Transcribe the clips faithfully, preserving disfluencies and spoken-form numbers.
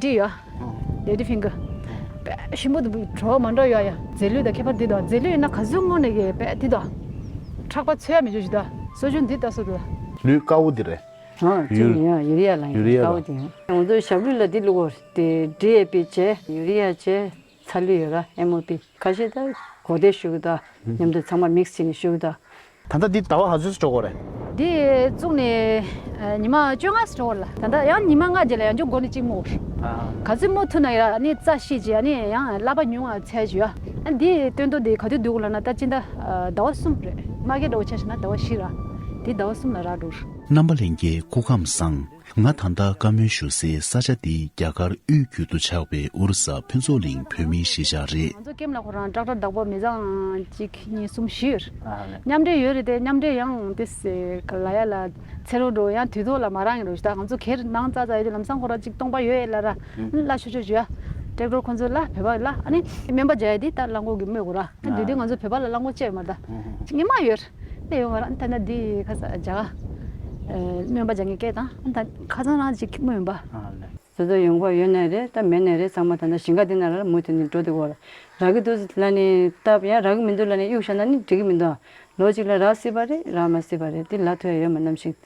ཊི་ཡ། ལེ་ཌི་ཕིང་གར། དཔེ་ཞིམ་པོ་འདུག་བྲོ་བ་མ་འདྲ་ཡོད་ཡ། རྫས་ལུད་དང་ཁྱད་པར་འདི་དང་། རྫས་ལུད་ཡིན་ན་ག་ཚོད་བརྔོས་ནས་ཀྱི་དཔེ་འདི་དང་། ཁྲག་པ་འཚོལ་ཡ་མི་འཇུག་ཞིག་དང་། སོ་ཆུང་འདི་ལྟ་སོ་དང་། ལུད་དཀར་པོ་འདི་རེད། ཨ་ཅི་ཡུ་ཡིན་ཡ། ཡུ་རི་ཡ་ལ་ཡིན། ཡུ་རི་ཡ་དཀར་པོ་ལ་དེ་ཡིན། ང་ཚོ་ཞབས་ལུད་ལ་འདི་བླུག་གོ། དེ་ཌི་ཨེ་པི་བྱས། ཡུ་རི་ཡ་བྱས། ཚྭ་ལུད་ཡོད་ར། ཨེམ་ཨོ་པི། ཁ་ཤས་ད་གོ་དེ་བཤུ་གི་དང་མཉམ་དུ་ཚང་མ་མིག་སི་བྱས་ནས་བཤུ་གི་དང་། ད་ལྟ་འདི་ཟླ་བ་ག་ཚོད་འགྲོ་གི་རེད། འདི་བཙུགས་ནས་ཨ་ཉི་མ་བཅོ་ལྔ་ཙམ་འགྲོ་གི་རེད་ལ། ད་ལྟ་ཡང་ཉི་མ་ལྔ་རྗེས་ལ་ཡང་བསྐྱར་འགོ་ནས་གཅིག་རྨོ། ཨ། ག་ཚོད་རྨོ་ཐུབ་ན་ཡང་ཨ་ནི་རྩ་ཤེད་ཀྱིས་ཨ་ནི་ཡང་ཀླད་པ་ཉུང་བ་འཚོལ་གྱི་ཡོད། ཨ་འདི་སྟོན་ཐོག་འདི་ག་དུས་བསྡུ་དགོས་ལབ་ན། ད་སྤྱི་ཟླ་ཨ་ཟླ་བ་གསུམ་རེད། མ་གི་འདྲ་བོ་ཆ་བཞག་ན་ཟླ་བ་བཞི་ར། འདི་ཟླ་བ་གསུམ་ལ་རག་འགྲོ། རྣམ་པ་ལྷན་རྒྱས་སྐུ་ཁམས་བཟང་། ང་ད་ལྟ་བཀའ་མོལ་ཞུ་སའི་ས་ཆ་འདི་རྒྱ་གར་དབུས་རྒྱུད་དུ་ཆགས་པའི་ཨོ་རི་ས་ཕུན་ཚོགས་གླིང་བོད་མིའི་གཞིས་ཆགས་རེད། ང་ཚོ་ཀེམ་ལ་ཁོ་རང་ཊེག་ཊར་བདག་པོ་མི་ཚང་གཅིག་གཉིས་གསུམ་བཞི་ཡོད་རེད། ཨ་ལས། མཉམ་འབྲེལ་ཡོད་རེད་དེ། མཉམ་འབྲེལ་ཡང་དེ་སེ་ག་ལ་ཡ་ལ་ཚེ་རོགས་འགྲོ་ཡང་དུས་ཐོག་ལ་མ་རག་ཡིན་རོགས་ཞུ། ད་ང་ཚོ་སྒེར་ནང་རྩ་རྩ་ཡོད་དེ། ལམ་སང་ཁོ་རང་གཅིག་སྟོང་པ་ཡོད་ཡ་ལ་ར། ཨ་ལ་ཆོ་ཆོ་ཞུ་ཡ། ཊེག་ཊར་ཁོ་ཚོ་ལ་བོད་པ་ལ་ཨ་ནི་སྨན་པ་རྒྱག་ཡ་དེ་ད་རླངས་འཁོར་གྱི་སྨོས་དགོས་ར། ཨ་དུས་དུས་ང་ཚོ་བོད་པ་ལ་རླངས་འཁོར་སྤྱད་ཡོད་མ་རེད་ད། ངས་མ་ཡོད་རེད། ད་ཡོད་མ་རེད། ད་ན་འདི་ཁ་ས་རྒྱ་གར་སྨན་པ་རྒྱག་མཁན་སྐད་དང་། ད་ཁ་སང་རང་གཅིག་སྨོས་ཡིན་པ། ཨ་ལས། སོ་སོ་ཡོང་འབབ་ཡོད་ནའི་རེད། ད་མེད་ནའི་རེད། ཚང་མ་ད་ལྟ་ཞིང་ཁ་འདི་ནང་ལ་མུ་མཐུད་ནས་འགྲོ་བསྡད་ཀྱི་ཡོད་རེད། རག་གི་འདུག་ལབ་ནས་བཏབ་ཡ། རག་གི་མི་འདུག་ལབ་ནས་གཡུག་བཞག་ན་ནི་འགྲིག་གི་མི་འདུག་ལོ་གཅིག་ལ་རག་སྲིད་པ་རེད། རག་མ་སྲིད་པ་རེད། འདི་ལབ་ཐུབ་ཡ་ཡོད་མ་རེད་ནམ་ཞིག་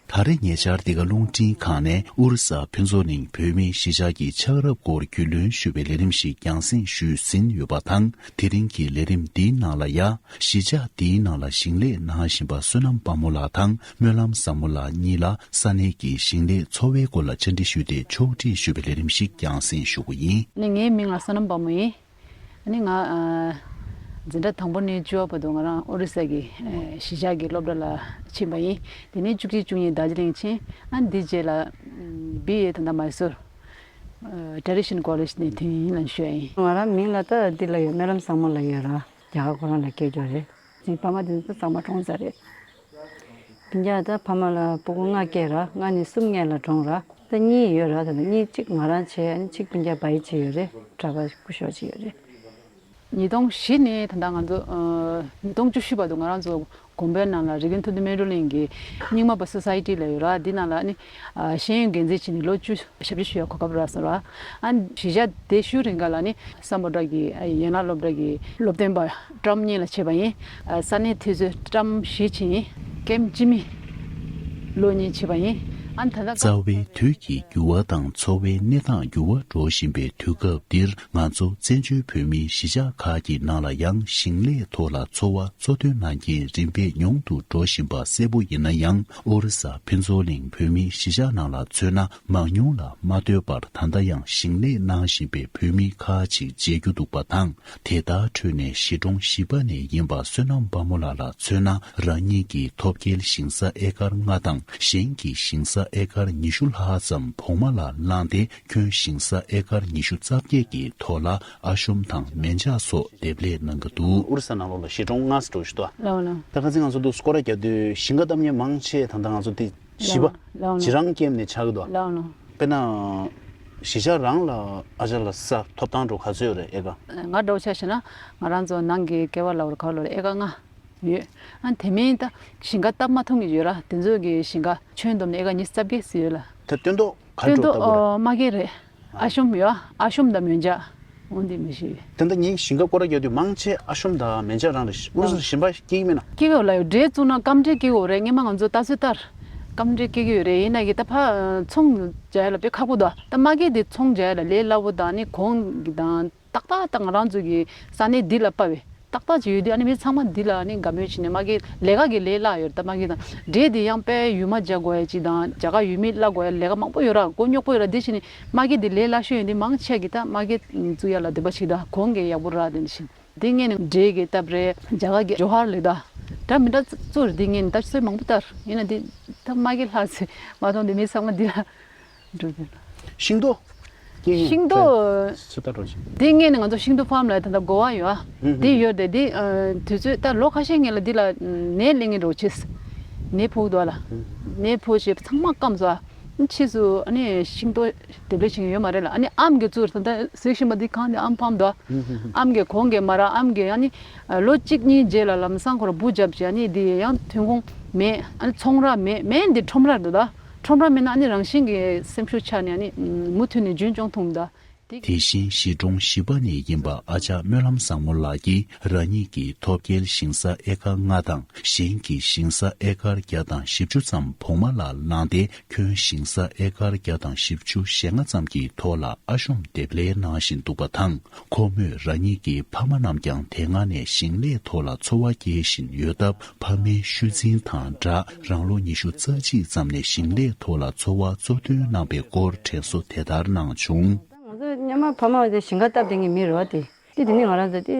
ད་རེས་ཉེ་ཆར་འདི་ག་རླུང་འཕྲིན་ཁང་ནས་ཨོ་རི་ས་ཕུན་ཚོགས་གླིང་བོད་མིའི་གཞིས་ཆགས་ཀྱི་ཆགས་རབས་སྐོར་རྒྱུས་ལོན་ཞུ་བའི་ལས་རིམ་ཞིག་རྒྱང་སྲིང་ཞུས་ཟིན་ཡོད་པ་དང་། དེ་རིང་གི་ལས་རིམ་འདིའི་ནང་ལ་ཡ། གཞིས་ཆགས་འདིའི་ནང་ལ་ཞིང་ལས་གནང་བཞིན་པ་བསོད་ནམས་དཔལ་མོ་ལགས་དང་སྨོན་ལམ་བཟང་མོ་ལགས་གཉིས་ལ་ས་གནས་ཀྱི་ཞིང་ལས་འཚོ་བའི་སྐོར་ལ་བཅར་འདྲི་ཞུས་ཏེ་ཕྱོགས་སྒྲིག་ཞུ་བའི་ལས་རིམ་ཞིག་རྒྱང་སྲིང་ཞུ་གི་ཡིན། ནི་ངའི་མིང་ལ་བསོད་ནམས་དཔལ་མོ་ཡིན། ཨ་ནི་ང་ཨ་འཛིན་གྲྭ་དང་པོ་ནས་བཅུ་པ་བར་དུ་ང་རང་ཨོ་རི་ས་གི་ཨ་གཞིས་ཆགས་ཀྱི་སློབ་གྲྭ་ལ་ཕྱིན་པ་ཡིན། དེ་ནས་བཅུ་གཅིག་བཅུ་གཉིས་རྡོ་རྗེ་གླིང་ཕྱིན། ཨ་ནི་དེའི་རྗེས་ལ་ཨམ་བི་ཨེ་ད་ལྟ་མའི་སོར་ཨ་ཊེ་རེ་ཌི་ཤི་ནལ་ཀོ་ལེཇ་ནས་ཐོན་ཡིན་ལབ་ཞུ་ཡ་ཡིན། ང་རང་མིང་ལ་ད་འདི་ལ་ཡོད། སྨོན་ལམ་བཟང་མོ་ལབ་ཡོད་ར། རྒྱ་གར་ཁོ་རང་ལ་སྐྱེས་རྒྱུ་རེད། ཅིག་ཕ་མ་དེ་ཚོ་ཚང་མ་གྲོངས་ཚར་རེད། སྤུན་ཀྱག་ད་ཕ་མ་ལ་སྤུ་གུ་ལྔ་སྐྱེས་ར། ལྔ་ནས་གསུམ་སྔོན་ལ་གྲོངས་ར། ད་གཉིས་ཡོད་ར། ད་ལྟ་གཉིས་གཅིག་ང་རང་བྱས། ཨ་ནི་གཅིག་སྤུན་ཀྱག་བྷའི་ཅིག་ཡོད་རེད། གྲྭ་པ་སྐུ་ཞབས་ཅིག་ཡོད་རེད། ཉིས་སྟོང་བཞི་ནས་ད་ལྟ་ང་ཚོ་ཨ་ཉིས་སྟོང་བཅུ་བཞི་བར་དུ་ང་རང་ཚོ་དགོན་པའི་ནང་ལ་རིག་གནས་ཐུབ་བསྟན་སྨིན་གྲོལ་གླིང་གི་རྙིང་མ་པ་སོ་སའི་ཊི་ལབ་ཡོད་ར། འདི་ནང་ལ་ཨ་ནི་ཨ་ཤེས་ཡོན་འགན་འཛིན་བྱས་ནས་ལོ་བཅུ་ཞབས་ཕྱི་ཞུ་ཡ་གོ་སྐབས་རག་སོང་ར། ཨ་ནི་གཞིས་ཆགས་དེ་བཞུགས་རིང་ག་ལ་ནི་སམ་བྷོ་ཊ་གི་ཡན་ལག་སློབ་གྲྭ་གི་སློབ་སྟོན་པ་ཊརམ་གཉིས་ལ་བྱས་པ་ཡིན། ས་གནས་དེ་ཚོའི་ཊརམ་བཞི་ཕྱིན་ཡིན། ཀེམ་སྤྱི་མི་ལོ་གཉིས་བྱས་པ་ཡིན། ཨ་ནི་ད་ལྟ་རྩ་བའི་དུས་ཀྱི་འགྱུར་བ་དང་འཚོ་བའི་གནས་སྟངས་འགྱུར་བ་འགྲོ་བཞིན་པའི་དུས་སྐབས་འདིར། ང་ཚོ་བཙན་བྱོལ་བོད་མིའི་གཞིས་ཆགས་ཁག་གི་ནང་ལ་ཡང་ཞིང་ལས་ཐོག་ལ་འཚོ་བ་གཙོ་འདོན་གནང་མཁན་རིམ་པས་ཉུང་དུ་འགྲོ་བཞིན་པ་གསལ་པོ་ཡིན་ན་ཡང་། ཨོ་རི་ས་ཕུན་ཚོགས་གླིང་བོད་མིའི་གཞིས་ཆགས་ནང་ལ་མཚོན་ན། མང་ཉུང་ལ་མ་ལྟོས་པར་ད་ལྟ་ཡང་ཞིང་ལས་གནང་བཞིན་པའི་བོད་མི་ཁག་ཅིག་མཇལ་རྒྱུ་འདུག་པ་དང་། དེ་དག་ཁྲོད་ནས་གཞིས་གྲོང་བཞི་པ་ནས་ཡིན་པ་བསོད་ནམས་དཔལ་མོ་ལགས་ལ་མཚོན་ན། རང་ཉིད་ཀྱི་ཐོབ་སྐལ་ཞིང་ས་ཨེ་ཀར་ལྔ་དང་། གཞན་གྱི་ཞིང་ས་ཨེ་ཀར་ཉི་ཤུ་ལྷག་ཙམ་བོགས་མ་ལ་བླངས་ཏེ། ཁྱོན་ཞིང་ས་ཨེ་ཀར་ཉི་ཤུ་རྩ་བརྒྱད་ཀྱི་ཐོག་ལ་ཨ་ཤོམ་དང་སྨན་ལྗགས་སོགས་འདེབས་ལས་གནང་གི་འདུག་ཨོ་རི་ས་ནང་ལོགས་ལ་གཞིས་གྲོང་ལྔ་ཙམ་འགྲོ་བཞིན་འདུག་ལགས་ལགས། ད་ཁ་སང་ང་ཚོ་འདུག་སྐོར་ར་རྒྱག་དུས་ཞིང་ཁ་བཏབ་མཁན་མང་ཆེ་ད་ལྟ་ང་ཚོ་འདི་བཞི་པ། ལགས་ལགས། རྗེས་རང་ཀེམ་ནས་ཆགས་ཀྱི་འདུག་ལགས་ལགས། དཔེར་ན། གཞིས་ཆགས་རང་ལ་ཨ་ཅག་ལ་ས་ཐོབ་ཐང་འདྲ་བོ་ག་ཚོད་ཡོད་རེད། ཨེ་ཀར། ང་འདྲ་བོ་ཆ་བཞག་ན་ང་རང་ཚོ་ནང་གི་ཀེ་བ་ལ་བར་ག་བ་ལོ་རེད། ཨེ་ཀར་ལྔ་ཡོད། ཨ་དེ་མིན་ད་ཞིང་ཁ་བཏབ་མ་ཐུབ་མཁན་ཡོད་ར། དེ་ཚོ་གི་ཞིང་ཁ་ཁྱོན་བསྡོམས་ནས་ཨེ་ཀར་ཉི་ཤུ་རྩ་བརྒྱད་ཙམ་ཡོད་ལ། ད་སྟོན་ཐོག་ག་སྟོན་ཐོག་འགྲོ་ལྟ་བུ་རེད། ཨོ་མ་གི་རེད། ཨ་ཤོམ་ཡོད། ཨ་ཤོམ་དང་མོན་ཇ། འོ་འདི་མི་ཤེས། དེ་འདྲ་ངས་ཞིང་ཁ་སྐོར་ར་རྒྱག་དུས་མང་ཆེ་ཨ་ཤོམ་དང་མོན་ཇ་རང་རེད། ཨུ་རུ་སུ་ཞིང་པ་སྐྱེ་གི་མེད་ན། སྐྱེ་གི་ཡོད་ལ་ཡོད། འབྲས་བཙུགས་ན་སྐམ་འབྲས་སྐྱེ་གི་ཡོད་རེད། སྔོན་མ་ང་ཚོ་ལྟ་ཚུལ་ལྟར་སྐམ་འབྲས་སྐྱེ་གི་ཡོད་རེད། ཡིན་ན་གི་ད་ཕ་ཚོང་རྒྱག་ཡ་ལ་དཔེ་ཁག་པོ་འདུག་ད་མ་གི་དེ་ཚོང་རྒྱག་ཡ་ལ་ལས་སླ་པོ་དང་ནི་གོང་གི་དང་། ཏག་ཏག་ཏག་ང་རང་ཚོ་གི་ས་གནས་འདི་ལ་དཔའ་བའི་ཏག་ཏག་ཅིག་ཡོད་དུས། ཨ་ནི་མི་ཚང་མ་འདི་ལ་ཨ་ནི་དགའ་མོས་བྱས་ནས་མ་གི་ལས་ཀ་གི་ལས་སླ་ཡོད་རེད། ད་མ་གི་དང་འབྲས་འདི་ཡང་དཔེ་ཡུལ་མ་བྱ་དགོས་ཡ་ཅིག་དང་རྒྱ་གར་ཡུལ་མི་བརླག་དགོས་ཡ་ལས་ཀ་མང་པོ་ཡོད་ར། མགོ་རྙོག་པོ་ཡོད་ར། འདི་བྱས་ནས་མ་གི་འདི་ལས་སླ་ཤོས་ཡོད་འདི་མང་ཆེ་གི་ད་མ་གི་བཙུགས་ཡ་ལ་འདོད་པ་ཞིག་དང་གོང་གི་ཡག་པོ་ར། དེ་འདི་བཞིན་འདི་ངས་ནི་འབྲས་ཀྱི་སྟབས་རེད། རྒྱ་གར་གི་ཇོ་ཧར་ལེ་ད་འདྲ་མི་འདྲ་བཙུགས་རེད། འདི་ངས་ནི་ད་ཚོད་མང་པོ་ལྟར་ཡིན་ན་འདི་ད་མ་གི་ལྷག་ཚེ་མ་མཐོང་འདི་མི་ཚང་མ་འདི་ལ། འགྲོ་དོན། ཤིང་ཏོག་ཤིང་ཏོག་ཚོད་ལྟ་འགྲོ་ཞིང་། དེ་སྔོན་ནས་ང་ཚོ་ཤིང་ཏོག་ཕཱམ་ལ་ད་ལྟ་གོ་བ་ཡོད་ཨ། ཧུམ་ཧུམ། དེ་ཡོད་དེ་དེ་ཨ་དུས་ཚོད་ད་ལོ་ཁ་ཤས་སྔོན་ལ་འདི་ལ་ནས་ལེན་གྱི་འགྲོ་ཆེས། ནས་ཕོག་འདུག་ལ། ཧུམ། ནས་ཕོག་བྱས་ཚང་མ་སྐམ་སོང་ཨ། ཕྱིས་སུ་ཨ་ནི་ཤིང་ཏོག་འདེབས་ལས་བྱེད་མཁན་ཡོད་མ་རེད་ལ། ཨ་ནི་ཨམ་གྱི་བཙུགས་ད་ལྟ་གཟིགས་བཞིན་པ་འདི་གང་དེ་ཨམ་ཕཱམ་འདུག་ཨ། ཧུམ་ཧུམ་ཧུམ། ཨམ་གྱི་གོང་གི་མ་ར་ཨམ་གྱི་ཨ་ནི་ལོ་གཅིག་གཉིས་རྗེས་ལ་ལམ་སང་ཁོ་ར་འབུ་བརྒྱབ་བྱས་ཨ་ནི་འདི་ཡང་ཐོན་ཁུངས་མེད། ཨ་ནི་ཚོང་ར་མེད། མེད་འདི་ཁྲོམ་རར་འདུག་ད། ཁྲོམ་ར་མེད་ན་ཨ་ནི་རང་བཞིན་གྱི་སེམས་ཤུགས་ཆག་ནས་ཨ་ནི་མུ་མཐུད་ནས་རྒྱུན་སྐྱོང་ཐུབ་མི་འདུག་དེ་དེ་བཞིན་གཞིས་གྲོང་བཞི་པ་ནས་ཡིན་པ་ཨ་ཅག་སྨོན་ལམ་བཟང་མོ་ལགས་ཀྱིས་རང་ཉིད་ཀྱི་ཐོབ་སྐལ་ཞིང་ས་ཨེ་ཀར་ལྔ་དང་གཞན་གྱི་ཞིང་ས་ཨེ་ཀར་བརྒྱ་དང་བཞི་བཅུ་ཙམ་བོགས་མ་ལ་བླངས་ཏེ། ཁྱོན་ཞིང་ས་ཨེ་ཀར་བརྒྱ་དང་བཞི་བཅུ་ཞེ་ལྔ་ཙམ་གྱི་ཐོག་ལ་ཨ་ཤོམ་འདེབས་ལས་གནང་བཞིན་འདུག་པ་དང་། ཁོ་མོས་རང་ཉིད་ཀྱི་ཕ་མ་རྣམས་ཀྱང་དེ་སྔ་ནས་ཞིང་ལས་ཐོག་ལ་འཚོ་བ་སྐྱེལ་བཞིན་ཡོད་སྟབས། ཕ་མའི་ཤུལ་འཛིན་དང་སྦྲགས་རང་ལོ་ཉི་ཤུ་རྩ་གཅིག་ཙམ་ནས་ཞིང་ལས་ཐོག་ལ་འཚོ་བ་གཙོ་འདོན་གནང་པའི་སྐོར་དྲན་གསོ་དེ་ལྟར་གནང་བྱུང་། ང་ཚོ་སྔོན་མ་ཕ་མ་དེ་ཞིང་ཁ་བཏབ་བསྡད་མཁན་མི་རེད་བ། དེ་དེ་དེ་ནི་ང་རང་ཚོ་དེ་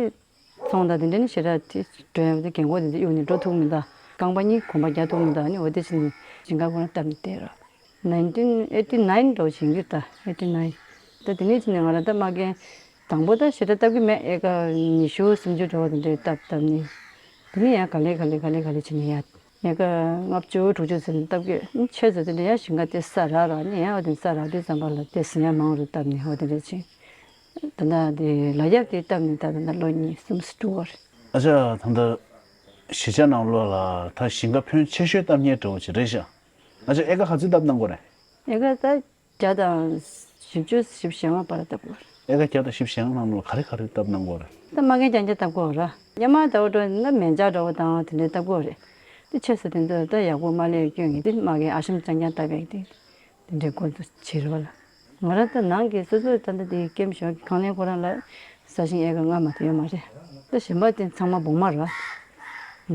ཚོང་དང་དེ་འདྲ་ནི་ཞེ་དྲག་དེ་འགྲོ་ཡ་མི་འདུག་རྒན་གོག་དེ་ཚོ་གཡུག་ནས་འགྲོ་ཐུབ་མི་འདུག་རྐང་པ་གཉིས་གོམ་པ་རྒྱག་ཐུབ་མི་འདུག་ཨ་ནི་འོ་དེ་བྱས་ནས་ཞིང་ཁ་ཁོ་རང་བཏབ་ནས་བསྡད་ར། nineteen eighty nine འདྲ་བོ་ཞིག་ཡིན་གྱི་རེད་ད། eighty nine། ད་དེ་ནས་བྱས་ནས་ང་རང་ད་མ་རྒན་དང་པོ་ད་ཞེ་དྲག་བཏབ་ཀྱི་མེད། ཨེ་ཀར་ཉི་ཤུ་སུམ་ཅུ་འདྲ་བོ་དེ་འདྲ་བཏབ་བཏབ་ནས། དེ་ནས་ཡང་ག་ལེ་ག་ལེ་ག་ལེ་ག་ལེ་བྱས་ནས་ཡ། ཨེ་ཀར་ལྔ་བཅུ་དྲུག་ཅུ་ཙམ་བཏབ་ཀྱི། ཨ་ནི་ཆེད་དུ་དེ་འདྲ་ཡང་ཞིང་ཁ་དེ་ས་རག་རག་ནས་ཡང་འོ་དེ་ས་རག་དུས་ཙམ་པ་ལ་དེ་ཟིན་ཡ་མང་རུ་བཏབ་ནས་འོ་དེ་འདྲ་བྱས། ད་ལྟ་དེ་ལ་རྒྱབ་དེ་བཏབ་ནས་ད་ལྟ་ལོ་གཉིས་གསུམ་ཙམ་འགྲོ་བ་རེད། ཨ་ཅག་ད་ལྟ་གཞིས་ཆགས་ནང་ལོགས་ལ་ད་ཞིང་ཁ་ཕོན་ཆེ་ཤོས་བཏབ་མཁན་འདྲ་བོ་ཅིག་རེད་ཤག་ཨ་ཅག་ཨེ་ཀར་ག་ཚོད་བཏབ་གནང་གི་ཡོད་རེད། ཨེ་ཀར་ད་བརྒྱ་དང་བཞི་བཅུ་བཞི་བཅུ་ཞེ་ལྔ་བར་བཏབ་དགོས་རེད། ཨེ་ཀར་བརྒྱ་དང་བཞི་བཅུ་ཞེ་ལྔ་ནང་ལ་ག་རེ་ག་རེ་བཏབ་གནང་དགོས་རེད། ད་མ་རྒན་རྐྱང་རྐྱང་བཏབ་དགོས་རེད། སྔོན་མ་ད་འོ་འགྲོ་ན་མེ་བྱ་འདྲ་བོ་དང་དེ་འདྲའི་བཏབ་དགོས་རེད། དེ་ཆེ་ས་དེ་ཚོ་ད་ཡག་པོ་མ་ལས་སྐྱོན་གྱི་དེ་མ་རྒན་ཨ་ཤམ་རྐྱང་རྐྱང་བཏབ་ཡག་དེ་དེ་འདྲའི་སྐོར་དུ་བྱེད་རོགས་ལ། ང་རང་ད་ནང་གི་སོ་སོའི་ད་ལྟ་དེ་ཀེམ་ཞོར་གྱི་ཁང་ལས་ཁོ་རང་ལ་ས་ཞིང་ཨེ་ཀར་ལྔ་མ་གཏོགས་ཡོད་མ་རེད། ད་གཞན་པ་དེ་ཚང་མ་བོགས་མ་རེད།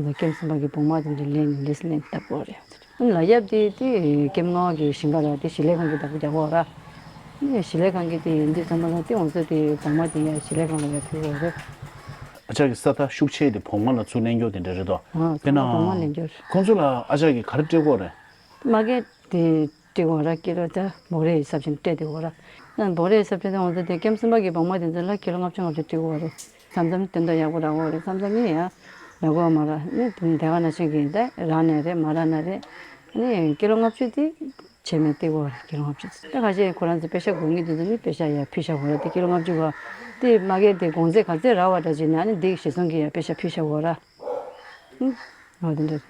ང་ཚོ་ཀེམ་གསུམ་པ་གི་བོགས་མ་དེ་འདྲ་ལེན་ནས་ལིས་ལེན་བཏབ་དགོས་རེད། ལ་རྒྱབ་དེ་དེ་ཀེམ་ལྔ་པ་གི་ཞིང་ཁ་ལ་དེ་ཞིང་ལས་ཁང་གི་བདག་པོ་རྒྱག་གོ་ར། ཞིང་ལས་ཁང་གི་དེ་ཡིན་དུས་ཚང་མ་ལ་དེ་ང་ཚོ་དེ་བོགས་མ་དེ་ཡ་ཞིང་ལས་ཁང་ལ་ཡ་ཕུལ་གོ་རེད། ཨ་ཅག་གི་ས་ཐག་ཤུགས་ཆེ་དེ་བོགས་མ་ལ་ཚུར་ལེན་རྒྱུ་དེ་འདྲ་རེད་དོ། ཨ་དཔེར་ན། ཚང་མ་བོགས་མ་ལེན་རྒྱུ་རེད། ཁོང་ཚོ་ལ་ཨ་ཅག་གི་ག་རེ་སྤྲད་གོ་རེད། མ་གི་དེ་སྤྲད་གོ་ར། ཀི་ལོ་ད་འབོ་རའི་ཧི་སབ་བྱས་ནས་སྤྲད་དེ་གོ་ར། ཡང་འབོ་རའི་ཧི་སབ་སྤྲད་དེ་ང་ཚོ་དེ་ཀེམ་གསུམ་པ་གི་བོགས་མ་དེ་ཚོ་ལ་ཀི་ལོ་ལྔ་བཅུ་ལྔ་བཅུ་སྤྲད་གོ་རེད། མཚམས་མཚམས་དེ་འདྲ་ཡག་པོ་རག་གོ་རེད། མཚམས་མཚམས་ནི་ཡང་ཡག་པོ་མ་རག་ནི་དེ་ནི་དེ་ག་ནང་བཞིན་གྱི་ད་རག་ནའི་རེད་མ་རག་ནའི་རེད། ནི་ཀི་ལོ་ལྔ་བཅུ་དེ་བྱས་མེད་སྟེར་གོ་རེད། ཀི་ལོ་ལྔ་བཅུ་དེ་ད་ཁ་ཤས་ཁོ་རང་ཚོ་པེ་ཤ་དགོས་ངེས་དེ་ཚོ་ནི་པེ་ཤ་ཡར་ཕུལ་བཞག་གོ་རེད། དེ་ཀི་ལོ་ལྔ་བཅུ་ག་དེ་མ་གི་དེ་གོང་ཚད་ག་ཚད་རག་པ་འདྲ་བྱས་ན་ནི་དེ་གཞི་བཟུང་གི་ཡར་པེ་ཤ་ཕུལ་བཞག་གོ་ར། ཨུ་འོ་དེ་འདྲ།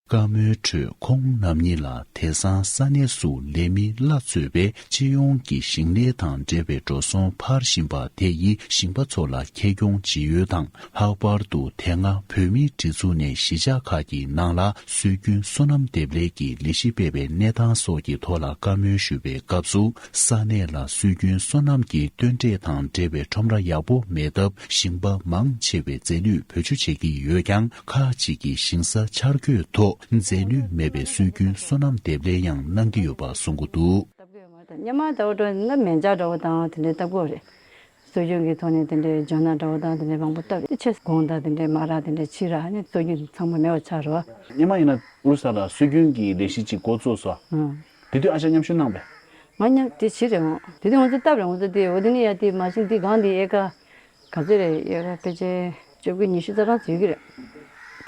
བཀའ་མོལ་ཁྲོད་ཁོང་རྣམ་གཉིས་ལ་དེང་སང་ས་གནས་སུ་ལས་མི་གླ་འཚོལ་བའི་སྤྱི་ཡོངས་ཀྱི་ཞིང་ལས་དང་འབྲེལ་བའི་འགྲོ་སོང་འཕར་བཞིན་པ་དེ་ཡིས་ཞིང་པ་ཚོ་ལ་ཁེ་གྱོང་ཇི་ཡོད་དང་། ལྷག་པར་དུ་དེ་སྔ་བོད་མིའི་སྒྲིག་འཛུགས་ནས་གཞིས་ཆགས་ཁག་གི་ནང་ལ་སྲོལ་རྒྱུན་སོ་ནམ་འདེབས་ལས་ཀྱི་ལས་གཞི་སྤེལ་བའི་གནས་སྟངས་སོགས་ཀྱི་ཐོག་ལ་བཀའ་མོལ་ཞུ་བའི་སྐབས་སུ། ས་གནས་ལ་སྲོལ་རྒྱུན་སོ་ནམ་གྱི་སྟོན་འབྲས་དང་འབྲེལ་བའི་ཁྲོམ་ར་ཡག་པོ་མེད་སྟབས། ཞིང་པ་མང་ཆེ་བས་རྫས་ནུས་བེད་སྤྱོད་བྱེད་ཀྱི་ཡོད་ཀྱང་། ཁག་ཅིག་གིས་ཞིང་ས་འཆར་འགོད་ཐོག་རྫས་ནུས་མེད་པའི་སྲོལ་རྒྱུན་སོ་ནམ་འདེབས་ལས་ཡང་གནང་གི་ཡོད་པ་གསུང་གི་འདུག་སྔོན་མ་ད་འོ་འགྲོ་ན་མེ་བྱ་འདྲ་བོ་དང་དེ་འདྲའི་བཏབ་དགོས་རེད། སྲོལ་རྒྱུན་གྱི་ཐོག་ནས་དེ་འདྲའི་ཇོ་ནག་འདྲ་བོ་དང་དེ་འདྲའི་མང་པོ་བཏབ་རེད། ཆེ་གོང་དང་དེ་འདྲའི་མ་རག་དེ་འདྲའི་ཕྱིར་རག་ནས་སྲོལ་རྒྱུན་ཚང་མ་མེད་པ་ཆགས་རེད་བ། སྔོན་མ་ཡིན་ན་ཨོ་རི་ས་ལ་སྲོལ་རྒྱུན་གྱི་ལས་གཞི་ཅིག་འགོ་བཙུགས་སོང་། ཨང་། དེ་དུས་ཨ་ཅག་མཉམ་ཞུགས་གནང་པས། ང་མཉམ་དེ་བྱེད་རེད་འོང་། དེ་དུས་ང་ཚོ་བཏབ་རེད། ང་ཚོ་དེ་འོ་དེ་ནི་ཡ་དེ་མ་གཞི་འདི་སྒང་འདི་ཨེ་ཀར་ག་ཚོད་རེད། ཨེ་ཀར་ཕལ་ཆེར་བཅོ་བརྒྱད་ཉི་ཤུ་རྩ་གྲངས་ཙམ་ཡོད་ཀྱི་རེད།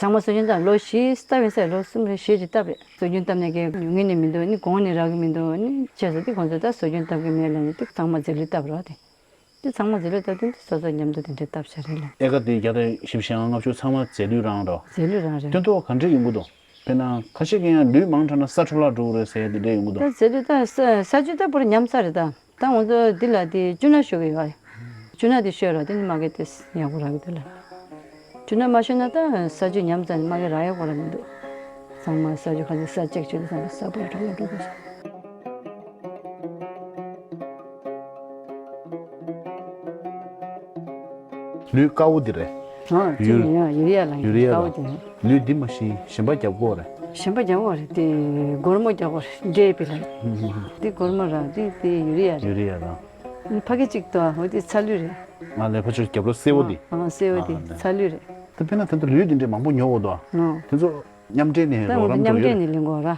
ཚང་མ་སྲོལ་རྒྱུན་བཏབ། ལོ་བཞི་བཏབ་ཡིན་ས་རེད། ལོ་གསུམ་རེ་བཞི་ཅིག་བཏབ་རེད། སྲོལ་རྒྱུན་བཏབ་ནས་ཀྱི་ཉུང་ངུ་ནི་མི་འདུག་ནི་གོང་ནས་རག་གི་མི་འདུག་ནི་བྱས་ཙང་དེ་ཁོང་ཚོས་ད་སྲོལ་རྒྱུན་བཏབ་ཀྱི་མེད་ལབ་ནས་དེ་ཚང་མ་རྫས་ལུད་བཏབ་རོགས་དེ། དེ་ཚང་མ་རྫས་ལུད་བཏབ་དུས་དེ་སོ་སོ་མཉམ་དུ་དེ་འདྲའི་བཏབ་བྱ་རེད་ལ། ཨེ་ཀར་དེ་བརྒྱ་དང་བཞི་བཅུ་ཞེ་ལྔ་ལྔ་བཅུ་ཚང་མ་རྫས་ལུད་རང་རོ། རྫས་ལུད་རང་རེད། སྟོན་ཐོག་ག་འདྲས་ཡོང་གི་འདུག་དཔེར་ན་ཁ་ཤས་ཀྱིས་ཡང་ལུད་མང་དྲགས་ན་ས་འཕྲོ་བརླག་འགྲོ་གི་རེད་ཟེར་ཡ་དེ་འདྲས་ཡོང་གི་འདུག་ད་རྫས་ལུད་ད་ས་ས་ཆུ་ད་པུ་ར་ཉམས་ཚར་རེད་ད། ད་ང་ཚོ་འདི་ལ་དེ་བཅུ་སྣ་ཞུ་གི་ཡོད་རེད། བཅུ་སྣ་དེ་ཤོད་རོགས། དེ་ནི་མ་གི་དེ་ཡག་པོ་རག་གི་འདུག་ལ། བཅུ་སྣ་མ་ཤོད་ན་ད་ས་ཆུ་ཉམས་ཚར་ནས་མ་གི་རག་ཡག་པོ་ར་མི་འདུག་ཚང་མ་ས་ཆུ་ཁ་ཚིག་ས་ཅིག་ཆུ་དེ་ཚང་མ་ས་པུ་ར་འགྲོ་ལ་འགྲོ་དགོས་སོང་། ལུད་དཀར་པོ་འདི་རེད། ཨ་ཡུ་ཡུ་རི་ཡ་ལ་ཡུ་རི་ཡ་དཀར་པོ་ལ་དེ་རེད། ལུད་འདི་མ་གཞི་གཞན་པ་རྒྱབ་དགོས་རེད། གཞན་པ་རྒྱབ་དགོས་རེད། དེ་སྒོར་མོ་རྒྱབ་དགོས་རེད། འདྲེ་པི་ལ་འདི་སྒོར་མོ་ར་འདི་དེ་ཡུ་རི་ཡ་རེད། ཡུ་རི་ཡ་དང་། ཕ་གི་གཅིག་ཏུ་འོ་དེ་ཚ་ལུད་རེད། ང་ལས་ཕ་ཆུ་རྒྱབ་ལོ་སེར་པོ་འདི། ཨ་སེར་པོ་འདི་ཨ་ཚ་ལུད་རེད། དེ་དཔེར་ན་དེ་ཚོ་ལུད་འདི་འདྲའི་མང་པོ་ཉོ་དགོས་དོ། ཨ་དེ་ཚོ་མཉམ་འབྲེལ་ནས་ད་རོགས་ང་ཚོ་རམ་མཉམ་འགྲོ་འབྲེལ་ཡོད། ནས་ལེན་དགོས་ར།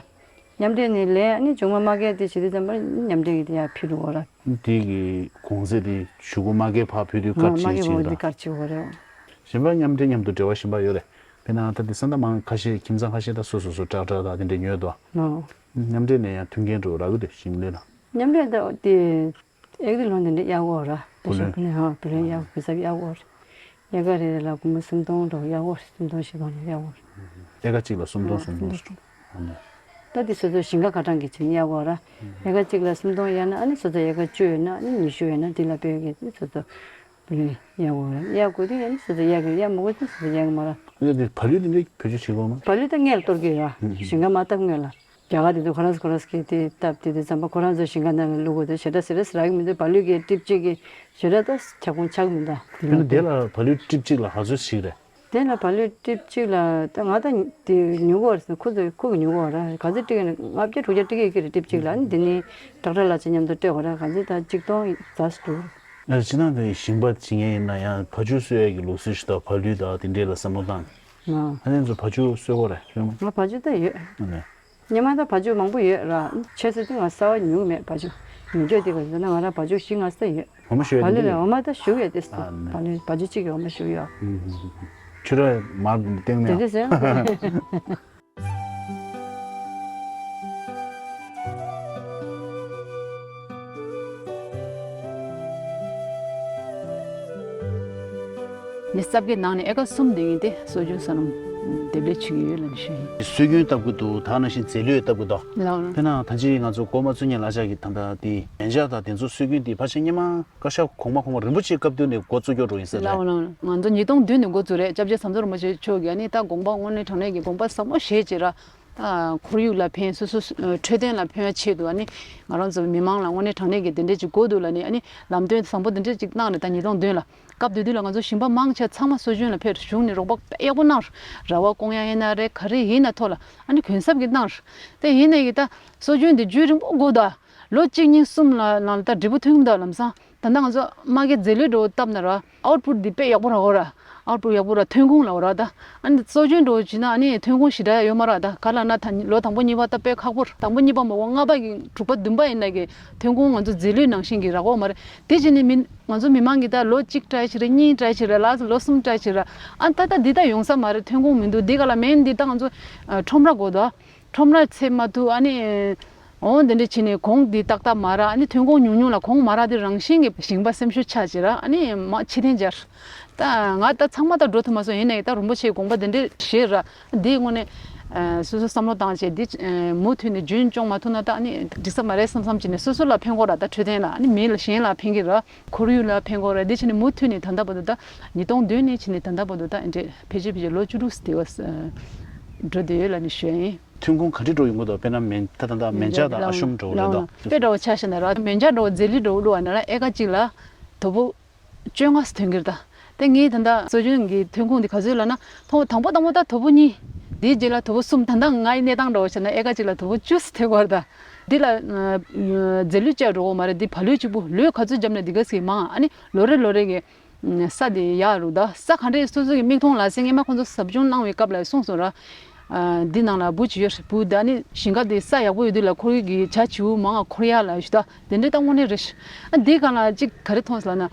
མཉམ་འབྲེལ་ནས་ལས་ཨ་ནི་ཇོ་མོ་མ་གི་དེ་བྱེད་དུས་ཙམ་པ་མཉམ་འབྲེལ་གྱི་དེ་ཡར་ཕུལ་འགྲོ་དགོས་ར། དེ་གི་གོང་ཚད་དེ་གཞུག་གུ་མ་གི་ཕར་ཕུལ་དུས་ཨ་གར་མ་གི་བྱེད་འོ་ཀྱི་དེ་རེད། གར་བྱེད་དགོས་རེད། གཞན་པ་མཉམ་འབྲེལ་མཉམ་དུ་འབྲེལ་བ་གཞན་པ་ཡོད་རེད། དཔེར་ན་ད་དེ་ས་མཐའ་མང་ཁ་ཤས་ཁྱིམ་ཚང་ཁ་ཤས་ད་སོ་སོ་སོ་ཊེག་ཊར་ད་དེ་འདྲས་ཉོས་འདུག་ཨ། མཉམ་འབྲེལ་ནས་ཡང་མཐུན་རྐྱེན་འགྲོ་རག་གི་འདུག་ཞིང་ལས་ལ། མཉམ་འབྲེལ་ད་དེ་ཨེག་རི་ལོན་དེ་འདྲས་གཡར་དགོས་ར། བུ་ལོན། བུ་ལོན་ཧ་བུ་ལོན་གཡར་དགོས་རེད། ཨེ་ཀར་རེ་རེ་ལ་སྒོར་མོ་སུམ་སྟོང་འགྲོ་གཡར་དགོས་རེད། སུམ་སྟོང་བཞི་སྟོང་གཡར་དགོས་རེད། ཨེ་ཀར་གཅིག་ལ་སུམ་སྟོང་ཨ་སུམ་སྟོང་སུམ་སྟོང་། ཨ་ནི། ད་དེ་སོ་སོ་ཞིང་ཁ་ཁ་གྲངས་ཀྱི་ཆེད་གཡར་དགོས་ར། ཨེ་ཀར་གཅིག་ལ་སུམ་སྟོང་གཡར་ན་ཨ་ནི་སོ་སོ་ཨེ་ཀར་བཅུ་ཡོད་ན་ཨ་ནི་ཉི་ཤུ་ཡོད་ན་དེ་ལ་དཔེ་གི་སོ་སོ་བ་ལུ་གཡར་དགོས་ར། གཡར་དགོས་དེ་ཨ་ནི་སོ་སོ་གཡར་གི་གཡར་མ་དགོས་དེ་སོ་སོ་གཡར་གི་མ་ར། ཨ་ནི་དེ་བ་ལུ་དེ་འདྲ་བེད་སྤྱོད་བྱེད་དགོས་མ། བ་ལུ་ད་སྔོན་ལ་གཏོར་གི་ཡོད་ར། ཞིང་ཁ་མ་བཏབ་སྔོན་ལ། རྒྱ་གར་དེ་ཚོ་ཁོ་རང་ཚོ་ཁོ་རང་ཚོ་གིས་དེ་བཏབ་དེ་དེ་ཙམ་པ་ཁོ་རང་ཚོ་ཞིང་ཁ་ནང་ལ་བླུག་དགོས་དེ་ཞེ་དྲག་ཟེར་ར་ཟེར་ར་གི་མི་འདུག་བ་ལུ་གི་ཊིབ་གཅིག་གི་ཞེ་དྲག་ད་ཁྱབ་ཁོངས་ཆགས་མི་འདུག་དེ་ཡིན་ན་དེ་ལ་བ་ལུ་ཊིབ་གཅིག་ལ་ག་ཚོད་ཞིག་རེད། དེ་ལ་བ་ལུ་ཊིབ་གཅིག་ལ་ད་ང་ད་དེ་ཉོ་གི་ཡོད་རེད་ཟེར། ཁོ་ཚོ་ཁོ་གིས་ཉོ་གི་ཡོད་རེད། ག་ཚོད་སྤྲད་ཀྱི་ཡོད་ན་ལྔ་བརྒྱ་དྲུག་བརྒྱ་སྤྲད་ཀྱི་ཡོད་ཀྱི་རེད་ཊིབ་གཅིག་ལ། ཨ་ནི་དེ་ནས་ཊེག་ཊར་ལག་ཆ་མཉམ་དུ་སྤྲད་དགོས་རེད། ག་ཚོད་ད་གཅིག་སྟོང་ཙམ་ཞིག་འགྲོ་གི་རེད། ཨ་ཅི་ན་དེ་ཞིང་པ་བྱེད་མཁན་ཡིན་ན་ཡང་བ་ཕྱུགས་གསོ་ཡས་ཀྱི་ལུགས་སྲོལ་ཞིག་དང་བ་ལུ་དང་དེ་འདྲས་ལ་བསམ་བློ་བཏང་། ང་ཨ་ནི་ཚོ་བ་ཕྱུགས་གསོ་གི་རེད་ཤོད་མ། ང་བ་ཕྱུགས་ད་ཡོད། ཨ་ནི། སྔོན་མ་ད་བ་ཕྱུགས་མང་པོ་ཡོད་ར། ཆེ་ཤོས་དེ་ང་གསར་པ་ཉོ་གི་མེད་བ་ཕྱུགས། ཉོ་སྤྱོད་དེ་ག་ཟེར་ན་ང་རང་བ་ཕྱུགས་བཞི་ལྔ་ཙམ་ཡོད། འོ་མ་ཞུ་ཡ་བ་ལུ་དེ་ལ་འོ་མ་ད་ཞུ་ཡོད་དེ། ཨ་ནི། བ་ལུ་བ་ཕྱུགས་གཅིག་གི་འོ་མ་ཞུ་ཡོད། ཨུམ། ཆུ་ར་མར་སྟེང་ནས། དེ་འདྲས་ཟེར། ནི་ས་དགེ་ནང་ནས་ཨེ་ཀར་གསུམ་དེ་ཡིན་ཏེ་སྲོལ་རྒྱུན་སོ་ནམ་འདེབས་ལས་བྱེད་ཀྱི་ཡོད་ལབ་ནས་ཞུ་ཡིན། སྲོལ་རྒྱུན་བཏབ་ཀྱི་འདུག་ད་ནང་བཞིན་རྫས་ལུད་བཏབ་ཀྱི་འདུག་ལགས་ལགས། དཔེར་ན་ད་ཅི་ང་ཚོ་ཀོ་མ་བཙུགས་མཁན་ལགས་ཅག་གིས་ད་ལྟ་དེ་མེ་འཇག་དང་དེ་ཚོ་སྲོལ་རྒྱུན་དེ་ཕལ་ཆེར་སྔོན་མ་བཀའ་ཤག་གོང་མ་གོང་མ་རིན་པོ་ཆེའི་སྐབས་དུས་ནས་འགོ་བཙུགས་ཀྱོག་འགྲོ་ཡིན་ས་རེད། ལགས་ལགས། ང་ཚོ་ཉིས་སྟོང་བདུན་ནས་འགོ་བཙུགས་རེད། སྐྱབས་རྗེ་ཟམ་གདོང་རིན་པོ་ཆེ་མཆོག་གིས་ཨ་ནི་ད་དགོངས་པ་དངོས་གནས་དྲང་གནས་ཀྱི་དགོངས་པ་ཟབ་མོ་བཞེས་བྱས་ར། ད་ཁོར་ཡུག་ལ་ཕན་སོ་སོ་འཕྲོད་བསྟེན་ལ་ཕན་པའི་ཆེད་དུ་ཨ་ནི་ང་རང་ཚོ་མི་མང་ལ་དངོས་གནས་དྲང་གནས་ཀྱི་དེ་འདྲས་ཅིག་དགོས་འདུག་ལབ་ནས་ཨ་ནི་ལམ་སྟོན་བཟང་པོ་དེ་འདྲས་ཅིག་གནང་རེད། ད་ཉིས་སྟོང་བདུན་ལ། སྐབས་དེ་དུས་ལ་ང་ཚོ་ཞིང་པ་མང་ཆེ་ཚང་མ་སྲོལ་རྒྱུན་ལ་ཕེབས་ཞུགས་ནས་རོགས་པ་དཔེ་ཡག་པོ་གནང་། ར་བ་སྐོང་ཡ་ཡིན་ན་རེད། ག་རེ་ཡིན་ན་ཐོག་ལ་ཨ་ནི་གུན་གསབ་ཀྱི་གནང་། དེ་ཡིན་ནའི་ད་སྲོལ་རྒྱུན་དེ་རྒྱུན་རིང་པོ་དགོས་ད། ལོ་གཅིག་གཉིས་གསུམ་ལ་ནང་ལ་ད་འབྲས་བུ་ཐོན་གྱི་མི་འདུག་ལམ་སང་། ད་ལྟ་ང་ཚོ་མ་གི་རྫས་ལུད་འགྲོ་བཏབ་ན་ར་ཨའུ་ཊི་པུཊ་འདི་དཔེ་ཡག་པོ་རག་གོ་ར། ཨའུ་ཊི་པུཊ་ཡག་པོ་ར། ཐོན་ཁུངས་ལ་འོ་ར་ད། ཨ་ནི་སྲོལ་རྒྱུན་འགྲོ་བྱས་ན་ཨ་ནི་ཐོན་ཁུངས་ཞེ་དྲག་ཡོད་མ་ར། ད་ག་ལ་ན་ད་ལོ་དང་པོ་གཉིས་པ་ད་དཔེ་ཁག་པོ་ར། དང་པོ་གཉིས་པ་མ་གོ་ལྔ་པ་གི་དྲུག་པ་བདུན་པ་ཡིན་ན་གི་ཐོན་ཁུངས་ང་ཚོ་རྫས་ལུད་ནང་བཞིན་གི་རག་གོ་མ་རེད། དེ་བྱས་ནས་མི་ང་ཚོ་མི་མང་གི་ད་ལོ་གཅིག་ཊའི་བྱེད་ར། གཉིས་ཊའི་བྱེད་ར། ལ་ལོ་གསུམ་ཊའི་བྱེད་ར། ཨ་ད་ད་འདི་ད་ཡོང་ས་མ་རེད། ཐོན་ཁུངས་མི་འདུག་འདི་ག་ལ་མེན་འདི་ད་ང་ཚོ་ཁྲོམ་ར་དགོས་དོ། ཁྲོམ་ར་ཚད་མ་ཐུབ་ཨ་ནི། འོང་དེ་འདྲ་བྱས་ནས་གོང་འདི་ཏག་ཏག་མ་རག་ཨ་ནི་ཐོན་ཁུངས་ཉུང་ཉུང་ལ་གོང་མ་རག་དེ་རང་བཞིན་གྱི་ཞིང་པ་སེམས་ཤུགས་ཆག་བྱེད་ར། ཨ་ནི་མ་ཕྱི་ཐེན་སྦྱར། ད་ང་ད་ཚང་མ་ད་འགྲོ་ཐུབ་མ་སོང་། ཡིན་ནའི་ད་རིན་པོ་ཆེའི་དགོངས་པ་དེ་འདྲ་བཞེས་ར། འདིའི་ངོས་ནས་སོ་སོ་བསམ་བློ་བཏང་བྱས་འདི་མུ་མཐུད་ནས་རྒྱུན་སྐྱོང་མ་ཐུབ་ན་ད་ཨ་ནི་འགྲིག་ས་མ་རེད་བསམ་བསམ་བྱས་ནས་སོ་སོ་ལ་ཕན་གོ་ར། ད་འཕྲོད་བསྟེན་ལ་ཨ་ནི་མི་ལ་གཞན་ལ་ཕན་གི་ར། ཁོར་ཡུག་ལ་ཕན་གོ་ར། འདི་བྱས་ནས་མུ་མཐུད་ནས་ད་ལྟ་བར་དུ་ད་ཉིས་སྟོང་བདུན་ནས་བྱས་ནས་ད་ལྟ་བར་དུ་ད་ཨེ་འདྲས་ཕལ་ཆེར་ཕལ་ཆེར་ལོ་བཅུ་དྲུག་ཙམ་དེ་བ་འགྲོ་བསྡད་ཡོད་ལབ་ནས་ཞུ་ཡ་ཡིན། ཐོན་ཁུངས་ག་འདྲས་འགྲོ་ཡོང་གི་འདུག་དཔེར་ན་མེ་ད་ད་ད་མེ་འཇག་དང་ཨ་ཤོམ་འགྲོ་གི་རེད་དོ། དཔེ་འདྲ་བོ་ཆ་བཞག་ན་ར་མེ་འཇག་འགྲོ་བ་རྫས་ལུད་འགྲོ་བ་འགྲོ་བ་ན་ར་ཨེ་ཀར་གཅིག་ལ་དོ་པོ་བཅོ་ལྔ་ཙམ་ཐོན་གི་རེད་ད། དེ་ངས་ད་ལྟ་སྲོལ་རྒྱུན་གྱི་ཐོན་ཁུངས་དེ་ག་ཚོད་ལབ་ན་ཐོ་དང་པོ་དང་པོ་ད་དོ་པོ་གཉིས། དེའི་རྗེས་ལ་དོ་པོ་གསུམ། ད་ལྟ་ངའི་གནས་སྟངས་འདྲ་བོ་བྱས་ན་ཨེ་ཀར་གཅིག་ལ་དོ་པོ་བཅུ་ཙམ་ཐོན་གི་རེད་ད། འདི་ལ་རྫས་ལུད་བཅག་འགྲོ་གི་མ་རེད། འདི་བ་ལུད་གཅིག་པུ་ལུད་ག་ཚོད་བརྒྱབ་ན་འདི་ག་ཙམ་མང་། ཨ་ནི་ལོ་རེ་ལོ་རེ་གི་ས་དེ་ཡག་རུ་ད། ས་ག་འདྲས་སོ་སོ་གི་མིག་མཐོང་ལག་ཟིན། སྔོན་མ་ཁོང་ཚོ་ཟབ་སྦྱོང་གནང་བའི་སྐབས་ལ་གསུངས་སོང་ར། ཨ་འདི་ནང་ལ་འབུ་ཅིག་ཡོད་རེད། འབུ་ད་ནི་ཞིང་ཁ་དེ་ས་ཡག་པོ་ཡོད་དུས་ལ་ཁོར་ཡུག་གི་བྱ་བྱིའུ་མང་ང་འཁོར་ཡག་ལ་ཞུ་ད། དེ་འདྲས་ད་དངོས་གནས་རེད། ཨ་འདི་གང་ལ་ཅིག་ག་རེ་མཐོང་སོང་ལབ་ན།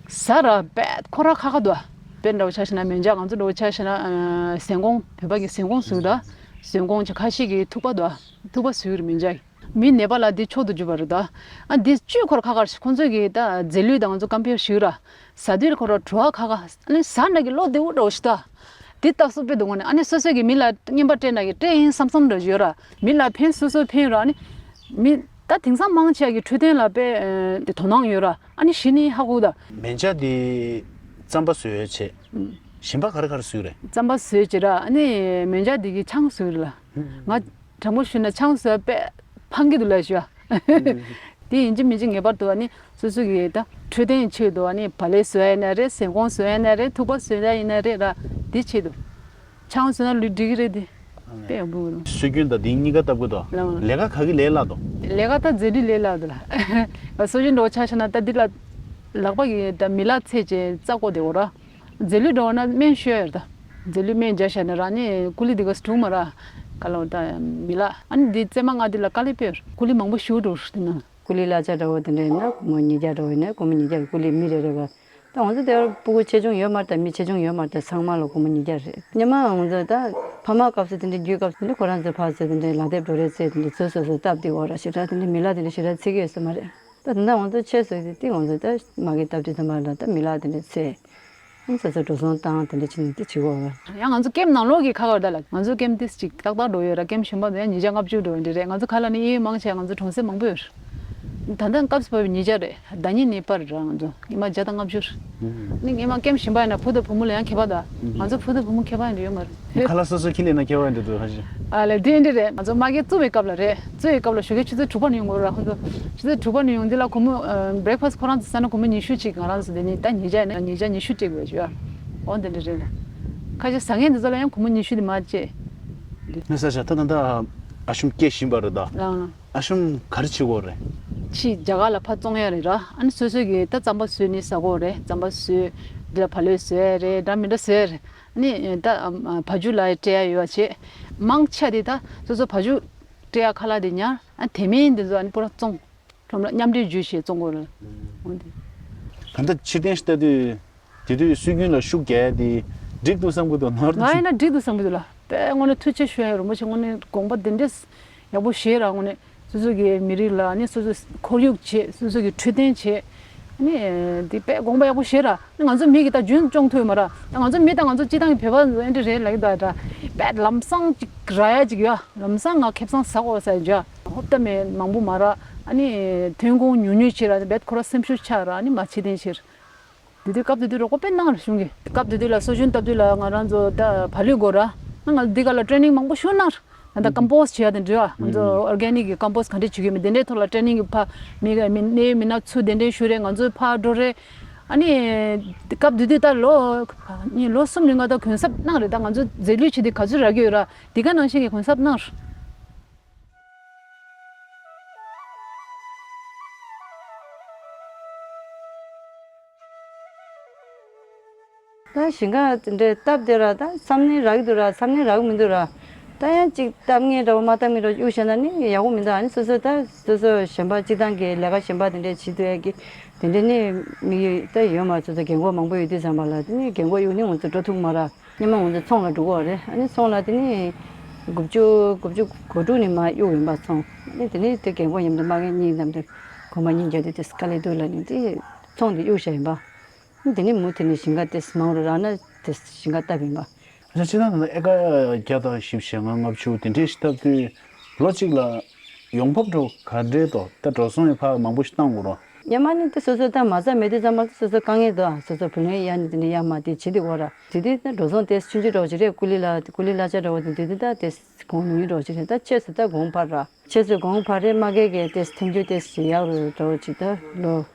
ཟ་ར་དཔེ་ཁོ་ར་ཁ་ཁ་འདུག་དཔེ་འདྲ་བོ་ཆ་བཞག་ན་མེ་འཇག་ང་ཚོ་འདྲ་བོ་ཆ་བཞག་ན་ཨ་ཟན་གོང་། བོད་པ་གི་ཟན་གོང་ཟེར་གི་འདུག་ཟན་གོང་ཅིག་ཁ་ཤས་ཀྱི་ཐུག་པ་འདུག་ཐུག་པ་ཟེར་གི་རེད་མེ་འཇག་གི། མི་ནད་པ་ལ་འདི་མཆོག་ཏུ་གྱུར་པ་རེད་ད། ཨ་འདི་བཅུད་ཁོ་ར་ཁ་ཁ་རེད། ཁོང་ཚོས་གི་ད་རྫས་ལུད་དང་ང་ཚོ་ཀམ་པེར་ཞུ་ར། ཟ་དུས་ཁོ་ར་བྲོ་བ་ཁ་ཁ། ཨ་ནི་ཟ་འདྲ་གི་བློ་བདེ་བོ་འདྲ་བོ་ཞིག་ད། འདི་ལྟ་སུ་དཔེ་འདུག་ངོ་ནས་ཨ་ནི་སོ་སོ་གི་མི་ལ་རྔན་པ་སྤྲད་ན་གི་སྤྲད་ཡིན་བསམ་བསམ་འདྲ་ཞིག་ཡོད་ར། མི་ལ་ཕན་སོ་སོ་ཕན་ཡོད་ར། ཨ་ནི་མི་ད་དེང་སང་མང་ཆེ་གི་འཕྲོད་བསྟེན་ལ་དཔེ་དེ་དོ་སྣང་ཡོད་ར། ཨ་ནི་གཞི་ནས་ཧ་གོ་ད། མེ་འཇག་འདི་རྩམ་པ་བཟོས་བྱས། ཞིམ་པ་ག་རེ་ག་རེ་བཟོས་རེད། རྩམ་པ་བཟོས་བྱས་ར། ཨ་ནི་མེ་འཇག་འདི་གི་ཆང་བཟོས་རེད་ལ། ང་དྲང་པོ་ཞུས་ན་ཆང་བཟོ་དཔེ་ཕངས་ཀྱི་འདུག་ལབ་ཞུ་ཨ། དེ་ཡིན་གཅིག་མིན་གཅིག་ངེས་པར་དུ་ཨ་ནི་སོ་སོ་གི་ད་འཕྲོད་བསྟེན་ཆེད་དུ་ཨ་ནི་བག་ལེབ་བཟོ་ཡ་ཡིན་ན་རེད། ཟན་གོང་བཟོ་ཡ་ཡིན་ན་རེད། ཐུག་པ་བཟོ་ཡ་ཡིན་ན་རེད་ར། དེ་ཆེད་དུ་ཆང་བཟོས་ན་ལུས་འགྲིག་གི་རེད་དེ། དཔེ་ཡག་པོ་རེད། སྲོལ་རྒྱུན་དང་དེ་གཉིས་ཀ་ལྟ་བུ་དང་ལགས། ལས་ཀ་ག་གི་ལས་སླ་དོ། ལས་ཀ་ད་རྫས་ལུད་ལས་སླ་དོ་ལ། སྲོལ་རྒྱུན་འདྲ་བོ་ཆ་བཞག་ན་ད་འདི་ལ་ལག་པ་གི་ད་མི་ལག་ཚད་ཅིག་རྩ་བཀོག་བསྡད་ཡོད་ར། རྫས་ལུད་འདྲ་བོ་ན་སྨན་ཤོར་ཡོད་རེད་ད། རྫས་ལུད་སྨན་བརྒྱབ་བཞག་ན་རང་ཉིད་ཀུ་ལི་འདི་ག་སྒྲུག་མ་ར། ག་ལ་བ་ད་མི་ལག་ཨ་ནི་འདི་རྩེད་མ་ང་འདི་ལ་དཀའ་ལས་དཔེ་ཡོད་རེད། ཀུ་ལི་མང་པོ་ཞུ་འགྲོ་རེད་དེ་ན། ཀུ་ལི་གླ་ཆ་འདྲ་བོ་དེ་འདྲ་ཡིན་ན་སྒོར་མོ་ཉིས་བརྒྱ་འདྲ་བོ་ཡིན་ན་སྒོར་མོ་ཉིས་བརྒྱ་གི་ཀུ་ལི་མི་རེ་རེ་ག་ད་ང་ཚོ་དེར་སྤུ་གུ་ཆེ་ཆུང་ཡོད་མ་རེད་ད། མི་ཆེ་ཆུང་ཡོད་མ་རེད་ད། ཚང་མ་ལ་སྒོར་མོ་ཉིས་བརྒྱ་རེད། སྔོན་མ་ང་ཚོ་ད་ཕ་མ་སྐབས་སུ་དེ་འདྲའི་རྒྱུད་སྐབས་སུ་དེ་འདྲའི་ཁོ་རང་ཚོ་ཕར་ཚུར་དེ་འདྲའི་ལག་དེབ་འགྲོ་རེས་ཚེ་དེ་འདྲའི་ཚོ་སོ་སོ་སྟབས་བདེ་བོ་ར་ཞེ་དྲག་དེ་འདྲའི་མི་ལ་དེ་འདྲའི་ཞེ་དྲག་ཚིག་གི་ཡོད་ས་མ་རེད། ད་དེ་འདྲ་ང་ཚོ་ཆེ་སོ་དེ་དེ་ང་ཚོ་ད་མ་གི་སྟབས་བདེ་ཚང་མ་ལ་ད་མི་ལ་དེ་འདྲའི་ཚེ། ཨང་ཚ་ཚ་འགྲོ་སོང་བཏང་དེ་འདྲ་བྱས་ནས་དེ་བྱེད་དགོས་པ། ཡང་ང་ཚོ་ཀེམ་ནང་ལོགས་ཀྱི་ཁ་ཁར་ད་ལ་ང་ཚོ་ཀེམ་ཏིས་ཅིག་ཏག་ཏག་འགྲོ་ཡོད་ར། ཀེམ་གཞན་པ་ཡང་ཉིས་བརྒྱ་ལྔ་བཅུ་འགྲོ་ཡོད་འདྲ་རེད། ང་ཚོ་ཁ་ལ་ནི་ཨེ་མང་ཆེ་ང་ཚོ་གྲོང་གསེབ་མང་པོ་ཡོད་ར། ད་ལྟ་སྐབས་སུ་བབས་པའི་ཉིས་བརྒྱ་རེད། ཟླ་ཉིན་ནི་པར་ར་ང་ཚོ་ཉི་མ་བརྒྱ་དང་ལྔ་བཅུ་ར། ནི་ཉི་མ་ཀེམ་གཞན་པ་ཡིན་ན་བུ་དང་བུ་མོ་ལ་ཡང་ཁྱད་པར་ད། ང་ཚོ་བུ་དང་བུ་མོ་ཁྱད་པར་ཡང་ཡོད་མ་རེད། ཁ་ལག་སོ་སོ་ཁྱི་ལས་ན་ཁྱད་པར་འདྲ་འདུག་ཧ་ཅང་། ཨ་ལས་དེ་འདྲ་རེད། ང་ཚོ་མ་གི་བཙུགས་པའི་སྐབས་ལ་རེད། བཙུགས་པའི་སྐབས་ལ་ཞོགས་ཀས་ཆུ་ཚོད་དྲུག་པ་ནས་ཡོང་དགོས་ར། ཁོང་ཚོ་ཆུ་ཚོད་དྲུག་པ་ནས་ཡོང་དུས་ལ་སྒོར་མོ་བྷེ་རེག་ཕ་སི་ཁོ་རང་ཚོ་ཟ་ན་སྒོར་མོ་ཉི་ཤུ་ཅིག་ང་རང་ཚོ་དེ་ནི་ད་ཉིས་བརྒྱ་ཡིན་ན་ཉིས་བརྒྱ་ཉི་ཤུ་སྤྲད་དགོས་བྱོས་ཨ། འོ་དེ་འདྲ་རེད་ལ། ཁ་ཤས་ཟ་མཁན་དེ་ཚོ་ལ་ཡང་སྒོར་མོ་ཉི་ཤུ་དེ་མ་སྤྲད། ནི་ས་ཆ་ད་ད་ད་ཨ་ཤུམ་སྐྱེ་བཞིན་པ་རེད་ད། ཨ་ཤུམ་ག་རེ་བྱེད་དགོས་རེད། ཕྱིས་རྒྱ་གར་ལ་ཕར་བཙོང་ཡ་རེད་ར། ཨ་ནི་སོ་སོ་གི་ད་རྩམ་པ་བཟོས་ནི་ཟ་དགོས་རེད། རྩམ་པ་བཟོས་འདི་ལ་བ་ལོས་བཟོས་ཡ་རེད། འདྲ་མི་འདྲ་བཟོས་ཡ་རེད། ནི་ད་བ་ཕྱུགས་ལ་སྤྲད་ཡ་ཡོད་པ་བྱས། མང་ཆེ་དེ་ད་སོ་སོ་བ་ཕྱུགས་སྤྲད་ཡ་ཁ་ལག་དེ་ཉར། ཨ་དེ་མིན་དེ་ཚོ་ཨ་ནི་པུ་ར་བཙོང་། ཁྲོམ་ར་མཉམ་འབྲེལ་བརྒྱུད་བྱས་བཙོང་དགོས་རེད། འོ་དེ། ད་ལྟ་ཕྱིར་འཐེན་ཞིག་ལྟ་དུས་དེ་དུས་སྲོལ་རྒྱུན་ལ་ཤུགས་རྒྱག་ཡ་དེ་འགྲིག་འདུག་བསམ་གི་འདུག་ནོར་ང་ཡིན་ན་འགྲིག་འདུག་བསམ་གི་འདུག་ལ། དཔེ་དངོས་གནས་ཐུགས་རྗེ་ཆེ་ཞུ་ཡ་ཡོད། རིན་པོ་ཆེ་དངོས་གནས་དགོངས་པ་དེ་འདྲས་ཡག་པོ་བཞེས་ར། དངོས་གནས། སོ་སོ་གི་མི་རིགས་ལ་ནི་སོ་སོའི་ཁོར་ཡུག་བྱེད། སོ་སོ་གི་འཕྲོད་བསྟེན་བྱེད། ནི་འདི་དཔེ་དགོངས་པ་ཡག་པོ་བཞེས་ར། ནི་ང་ཚོ་མི་གི་ད་རྒྱུན་སྐྱོང་ཐུབ་ཡོད་མ་ར། ད་ང་ཚོ་མི་ད་ང་ཚོ་སྤྱི་བཏང་གི་བོད་པ་ཨེ་འདྲ་རེད་ལབ་ཀྱི་འདུག་ད་དཔེ་ལམ་སང་ཅིག་རག་ཡ་ཅིག་ཡོད། ལམ་སང་ང་ཁེ་བཟང་ཟ་དགོས་ཟེར་འཇོག་ཧོབ་ཏ་མེད་མང་པོ་མ་ར། ཨ་ནི་ཐོན་ཁུངས་ཉུང་ཉུང་བྱེད་ར། དཔེ་ཁོ་ར་སེམས་ཤུགས་ཆག་ར། ཨ་ནི་མ་བྱེད་དེ་ཕྱིར། དེ་དུས་སྐབས་དེ་དུས་རོགས་པ་དཔེ་གནང་ར་གཞུང་གིས། སྐབས་དེ་དུས་ལ་སྲོལ་རྒྱུན་བཏབ་དུས་ལ་ང་རང་ཚོ་ད་བ་ལུས་དགོས་ར། ང་ང་འདི་ག་ལ་ཊེ་ནིང་མང་པོ་ཞུ་གནང་ར། ད་ལྟ་ཀམ་པོ་སི་བྱེད་ཡ་དེ་འདྲ་བ། ང་ཚོ་ཨོར་གེ་ནིག་གི་ཀམ་པོ་སི་ག་འདྲས་བྱེད་དགོས་མིན་དེ་འདྲའི་ཐོག་ལ་ཊེ་ནིང་གི་ཕ་མི་ག་མི་གནས་མི་སྣ་ཚུར་གདན་འདྲེན་ཞུ་རེད། ང་ཚོའི་ཕ་འགྲོ་རེད། ཨ་ནི་སྐབས་དེ་དུས་ད་ལོ་གཉིས་ལོ་གསུམ་རིང་ང་ད་གུན་གསབ་གནང་རེད། ད་ང་ཚོ་རྫས་ལུད་བྱེད་དུས་ག་ཚོད་རག་གི་ཡོད་ར། དེ་ག་ནང་བཞིན་གྱི་གུན་གསབ་གནང་ར། ད་ཞིང་ཁ་འདྲ་བཏབ་བསྡད་ར། ད་བསམ་ནི་རག་གི་འདུག་ར། བསམ་ནི་རག་གི་མི་འདུག་ར། ད་ཡང་ཅིག་བཏབ་མཁན་འདྲ་བོ་མ་བཏབ་མཁན་འདྲ་བོ་གཡུག་བཞག་ན་ནི་ཡག་པོ་མི་འདུག་ཨ་ནི་སོ་སོ་ད་སོ་སོ་གཞན་པ་སྤྱི་བཏང་གི་ལས་ཀ་གཞན་པ་དེ་འདྲས་བྱེད་ཐུབ་ཡ་གི་དེ་འདྲས་ནི་མི་ཡོད་ད་ཡོད་མ། སོ་སོ་རྒན་གོག་མང་པོ་ཡོད་དུས་ཙམ་པ་ལ་དེ་ནི་རྒན་གོག་གཡུག་ནི་ང་ཚོ་འགྲོ་ཐུབ་མ་ར། སྔོན་མ་ང་ཚོ་ཚོང་ལ་འགྲོ་གི་ཡོད་རེད། ཨ་ནི་ཚོང་ལ་དེ་ནི་དགུ་བཅུ་དགུ་བཅུ་གོ་དྲུག་ནས་མར་གཡུག་ཡིན་པ་ཚོང་། ཨ་ནི་དེ་ནི་དེ་རྒན་གོག་མཉམ་དུ་མ་གི་གཉིས་མཉམ་དུ་གོམ་པ་གཉིས་རྒྱབ་དུས་དེ་དཀའ་ལས་འདུག་ལབ་ནས་དེ་ཚོང་དེ་གཡུག་བཞག་ཡིན་པ། དེ་ནས་མུ་མཐུད་ནས་ཞིང་ཁ་དེ་མང་རུ་རག་ན་དེ་ཞིང་ཁ་བཏབ་ཡིན་པ། ཨ་ཅག་ཕྱི་ནང་ལ་ཨེ་ཀ་བརྒྱ་དང་བཞི་བཅུ་ཞེ་ལྔ་ལྔ་བཅུ་དེ་འདྲས་ཞིག་བཏབ་དུས་ལོ་གཅིག་ལ་ཡོང་འབབ་འདྲ་བོ་ག་འདྲས་འདུག་ད་འགྲོ་སོང་ཡང་ཕར་མང་པོ་ཞིག་བཏང་དགོས་རེད། སྔོན་མ་ནི་དེ་སོ་སོ་ད་མ་རྩ་མེད་དུས་ཙམ་པ་སོ་སོ་དཀའ་ངལ་འདུག་སོ་སོ་བུ་ལོན་ཡར་ནས་དེ་འདྲས་ཡར་མར་དེ་བྱེད་དུས་འོ་ར། དེ་དུས་ད་འགྲོ་སོང་དེ་ཆུང་ཆུང་འདྲ་བོ་ཅིག་རེད། ཀུ་ལི་ལ་ཀུ་ལི་གླ་ཆ་འདྲ་བོ་དེ་དེ་དུས་ད་དེ་གོང་ཉུང་ཉུང་འདྲ་བོ་ཅིག་རེད། ད་ཆེས་སུ་ད་གོང་འཕར་ར། ཆེས་སུ་གོང་འཕར་རེད། མ་གི་གི་ཏེས་ཐེམ་རྒྱུ་ཏེས་ཞིག་ཡག་རུ་འགྲོ་ཅིག་ད་ལོ།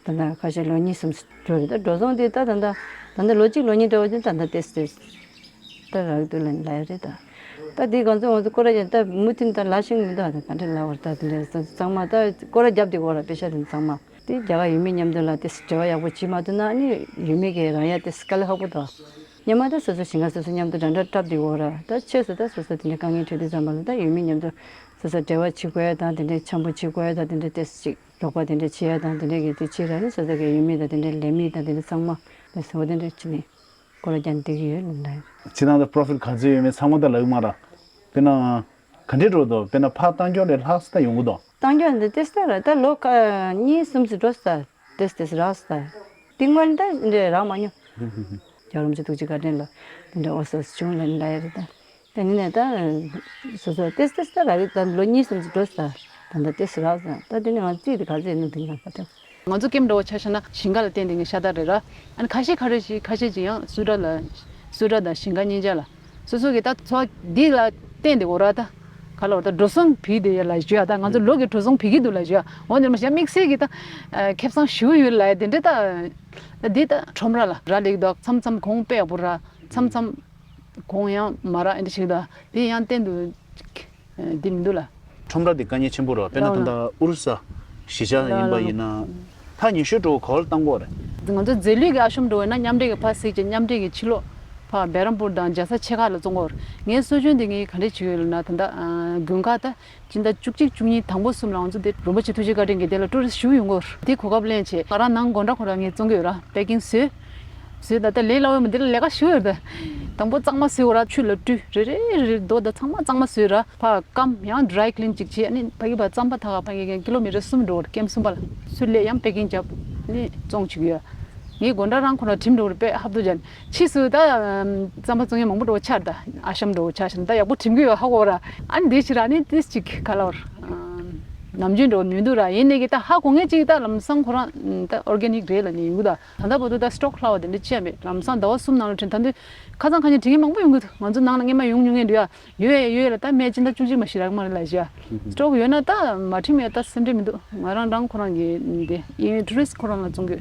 ད་ལྟ་ཁ་ཤས་ལོ་གཉིས་གསུམ་འགྲོ་རེད། ད་འགྲོ་སོང་དེ་ད་ད་ལྟ་ད་ལྟ་ལོ་གཅིག་ལོ་གཉིས་འགྲོ་བ་དེ་ད་ལྟ་ཏེས་ཏེས་ད་རག་འདུག་ལ་ལ་ཡ་རེད་ད། ད་དེ་གང་ཚོད་ང་ཚོ་སྐོར་ར་ཡང་ད་མུ་མཐུད་ད་ལ་ཤིང་མི་འདུག་ད་ག་འདྲ་ལ་བར་ད་དེ་འདྲ་ཚང་མ་ད་སྐོར་ར་རྒྱབ་དེ་གོ་ར་པེ་ཤ་དེ་ཚང་མ་དེ་རྒྱ་གར་ཡུལ་མི་མཉམ་དུ་ལ་ཏེས་འབྲེལ་བ་ཡག་པོ་བྱེད་མ་ཐུབ་ན་ནི་ཡུལ་མི་གི་རང་ཡ་ཏེས་དཀའ་ལས་ཁག་པོ་འདུག་སྔོན་མ་ད་སོ་སོ་ཞིང་ཁ་སོ་སོ་མཉམ་དུ་འདྲ་འདྲ་བཏབ་དེ་འོ་ར། ད་ཆེས་སུ་ད་སོ་སོ་དེ་འདྲའི་དཀའ་ངལ་འཕྲད་དུས་ཙམ་པ་ལ་ད་ཡུལ་མི་མཉམ་དུ་སོ་སོ་འབྲེལ་བ་བྱེད་དགོས་ཡ་དང་དེ་འདྲའི་འཆམ་པོ་བྱེད་དགོས་ཡ་དང་དེ་འདྲའི་ཏོག་ཙམ་ཅིག་རོགས་པ་དེ་འདྲ་བྱེད་ཡ་དང་དེ་འདྲའི་གི་དེ་བྱེད་ར་ནི་སོ་སོ་གི་ཡུལ་མི་དང་དེ་འདྲའི་ལས་མི་དང་དེ་འདྲ་ཚང་མ་ལ་སོ་དེ་འདྲ་བྱེད་ནི་སྐོར་ར་རྒྱག་བསྡད་ཀྱི་ཡོད་ལ། སྤྱིར་བཏང་ད་པོ་རོ་ཕིཊ་ག་ཚོད་ཡོད་མེད་ཚང་མ་ད་ལབ་ཀྱི་མ་ར། དཔེར་ན། ག་འདྲས་འགྲོ་འདུག་དཔེར་ན་ཕར་བཏང་ཀྱོག་ལས་ལྷག་ཙམ་ད་ཡོང་གི་འདུག་བཏང་ཀྱོག་འདི་ཏེ་སྟ་ར་ད་ལོ་ཁ་གཉིས་གསུམ་ཙམ་འགྲོ་ས་ཏེ་ཏེ་རག་ས་ཏེ་སྔོན་ད་འདྲས་རག་མ་མྱོང་། རྒྱལ་བ་རིན་པོ་ཆེ་ཐུགས་རྗེ་བཀའ་དྲིན་ལ་འདི་འདྲ་འོ་སོ་བྱུང་ལ་འདྲ་ཡ་རེད་ད། ད་ཡིན་ནའི་ད་སོ་སོ་ཏེ་ཏེ་སྟ་རག་གི་ད་ལོ་གཉིས་གསུམ་ཙམ་འགྲོ་ས་ད་ད་ལྟ་ཏེ་རག་ས་ད་དེ་ནི་ང་རྩིས་དེ་ག་ཚོད་ཡིན་ནོ་དེ་ང་ག་ཚོད། ང་ཚོ་ཀེམ་འདྲ་བོ་ཆ་བཞག་ན་ཞིང་ཁ་ལ་བརྟེན་ཏེ་ངས་ཤ་སྟག་རེད་ར། ཨ་ནི་ཁ་ཤས་ཁ་རེ་ཞིག་ཁ་ཤས་ཅིག་ཡང་སུ་ཏྲ་ལ་སུ་ཏྲ་དང་ཞིང་ཁ་གཉིས་ཆ་ལ་སོ་སོ་གི་ད་འཚོ་བ་འདི་ལ་བརྟེན་ཏེ་འོ་ར་ད་ག་ལ་འོ་ད་འགྲོ་སོང་བྱེད་དེ་ཡ་ལ་བརྗོད་ཡ་ད་ང་ཚོ་ལོ་གི་འགྲོ་སོང་བྱེད་ཀྱི་འདུག་ལ་བརྗོད་ཡ་འོ་འདིར་མ་ཤ་དམིགས་བསལ་གྱི་ད་ཁེ་བཟང་ཞེ་པོ་ཡོད་ལ་ཡ་དེ་འདྲ་ད་འདི་ད་ཁྲོམ་ར་ལ་ར་ལེགས་འདུག་མཚམས་མཚམས་གོང་དཔེ་ཡག་པོ་ར་མཚམས་མཚམས་གོང་ཡང་མ་ར་ཨེ་འདྲ་ཞིག་ད་དེ་ཡང་བརྟེན་དུ། འདི་མི་འདུག་ལ། ཁྲོམ་ར་འདི་དཀའ་ངལ་ཆེན་པོ་རེད། དཔེར་ན་ད་ལྟ་ཨུ་རུ་ས་གཞིས་ཆགས་ཡིན་པ་ཡིན་ན་ཐག་ཉེ་ཤོས་འགྲོ་ག་བར་བཏང་དགོས་རེད། ང་ཚོ་རྫས་ལུད་ཀྱི་ཨ་ཤོམ་འགྲོ་བས་ན་མཉམ་འབྲེལ་གྱི་ཕར་གཟིགས་བྱས་མཉམ་འབྲེལ་གྱི་ཕྱི་ལོགས་ཕར་བེ་རམ་པུར་དང་རྒྱལ་ས་ཆེ་ཁག་ལ་བཙོང་དགོས་རེད། ངའི་སྲོལ་རྒྱུན་འདི་ངས་ག་འདྲས་བྱེད་ཀྱི་ཡོད་ལབ་ན་ད་ལྟ་དགུན་ཁ་ད་སྤྱི་ཟླ་བཅུ་གཅིག་བཅུ་གཉིས་དང་པོ་གསུམ་ལ་ང་ཚོ་འདི་རིན་པོ་ཆེ་ཐུགས་རྗེ་བཀའ་དྲིན་གྱིས་དེ་ལ་ཀྲུ་རི་སི་ཞེ་པོ་ཡོང་གི་ཡོད་རེད། དེ་གོ་སྐབས་ལེན་བྱས་ང་རང་ནང་སྒོ་འགྲམ་ཁོ་རང་ངས་བཙོང་གི་ཡོད་ར་པེ་ཀིང་བཟོས། བཟོས་ད་ལྟ་ལས་སླ་བོ་མ་འདི་ལ་ལས་ཀ་ཞུ་ཡོད་ད། དང་པོ་གཙང་མ་བཟོས་འོ་ར་ཆུ་ལ་བཀྲུས་རེ་རེ་རེ་རེ་རྡོ་ད་ཚང་མ་གཙང་མ་བཟོས་ར་ཕར་སྐམ་ཡང་ཌི་རའི་ཀི་ལིན་ཅིག་བྱས་ཨ་ནི་ཕ་གི་ཕར་རྩམ་པ་ཐག་ཕ་གི་ཀན་ཀི་ལོ་མི་ཊར་གསུམ་འགྲོ་བར་ཀེམ་གསུམ་པ་ལ་ཚུར་སླེབས་ཡང་པེ་ཀིང་བརྒྱབ་ཨ་ནི་བཙོང་བྱེད་ཀྱི་ཡོད། ངའི་སྒོ་འགྲམ་རང་ཁོ་རང་འགྲིམ་འགྲོ་རེད་པས། ཧབ་ཏུ་ཅན་ཕྱིས་སུ་ད་རྩམ་པ་བཙོང་མཁན་མང་པོ་འགྲོ་ཆགས། ད་ཨ་ཤམ་འགྲོ་ཆགས་ཤིང་ད་ཡག་པོ་འགྲིམ་གི་ཡོད་ཧ་གོ་ར། ཨ་ནི་འདི་ཕྱིར་ཨ་ནི་ཏིས་ཅིག་ག་ལ་བར་ནམ་རྒྱུན་འགྲོ་མི་འདུག་ར། ཡིན་ནའི་གི་ད་ཧ་གོ་མཁན་ཅིག་ད་ལམ་སང་ཁོ་རང་ད་ཨོར་གེ་ནིག་རེད་ལབ་ནས་ཡོང་གི། ད་ད་ལྟ་བར་དུ་ད་སི་ཊོག་ཧྥ་ལ་ཝར་དེ་འདྲ་ཅི་ཡང་མེད། ལམ་སང་ཟླ་བ་གསུམ་ནང་ལ་འགྲིམ། ད་དུང་ཁ་སང་ཁ་ཉིན་འགྲིམ་མཁན་མང་པོ་ཡོང་གི་འདུག་ང་ཚོ་ནང་ལ་སྔོན་མ་ཡོང་མྱོང་མཁན་འདུག་ཡ། ཡོད་ཡ་ཡོད་ཡ་ལ་ད་སྨན་སྦྱིན་བདག་བཅུ་གཅིག་མ་ཞིག་རག་མ་རེད་ལབ་བྱས། སི་ཊོག་ཡོད་ན་ད་མ་འགྲིམ་ཡ་ད་སེམས་ཁྲལ་མི་འདུག་ང་རང་རང་ཁོ་རང་གི་འདི་ཡིན། ཊུ་རི་སི་ཊི་ཁོ་རང་ལ་བཙོང་གི་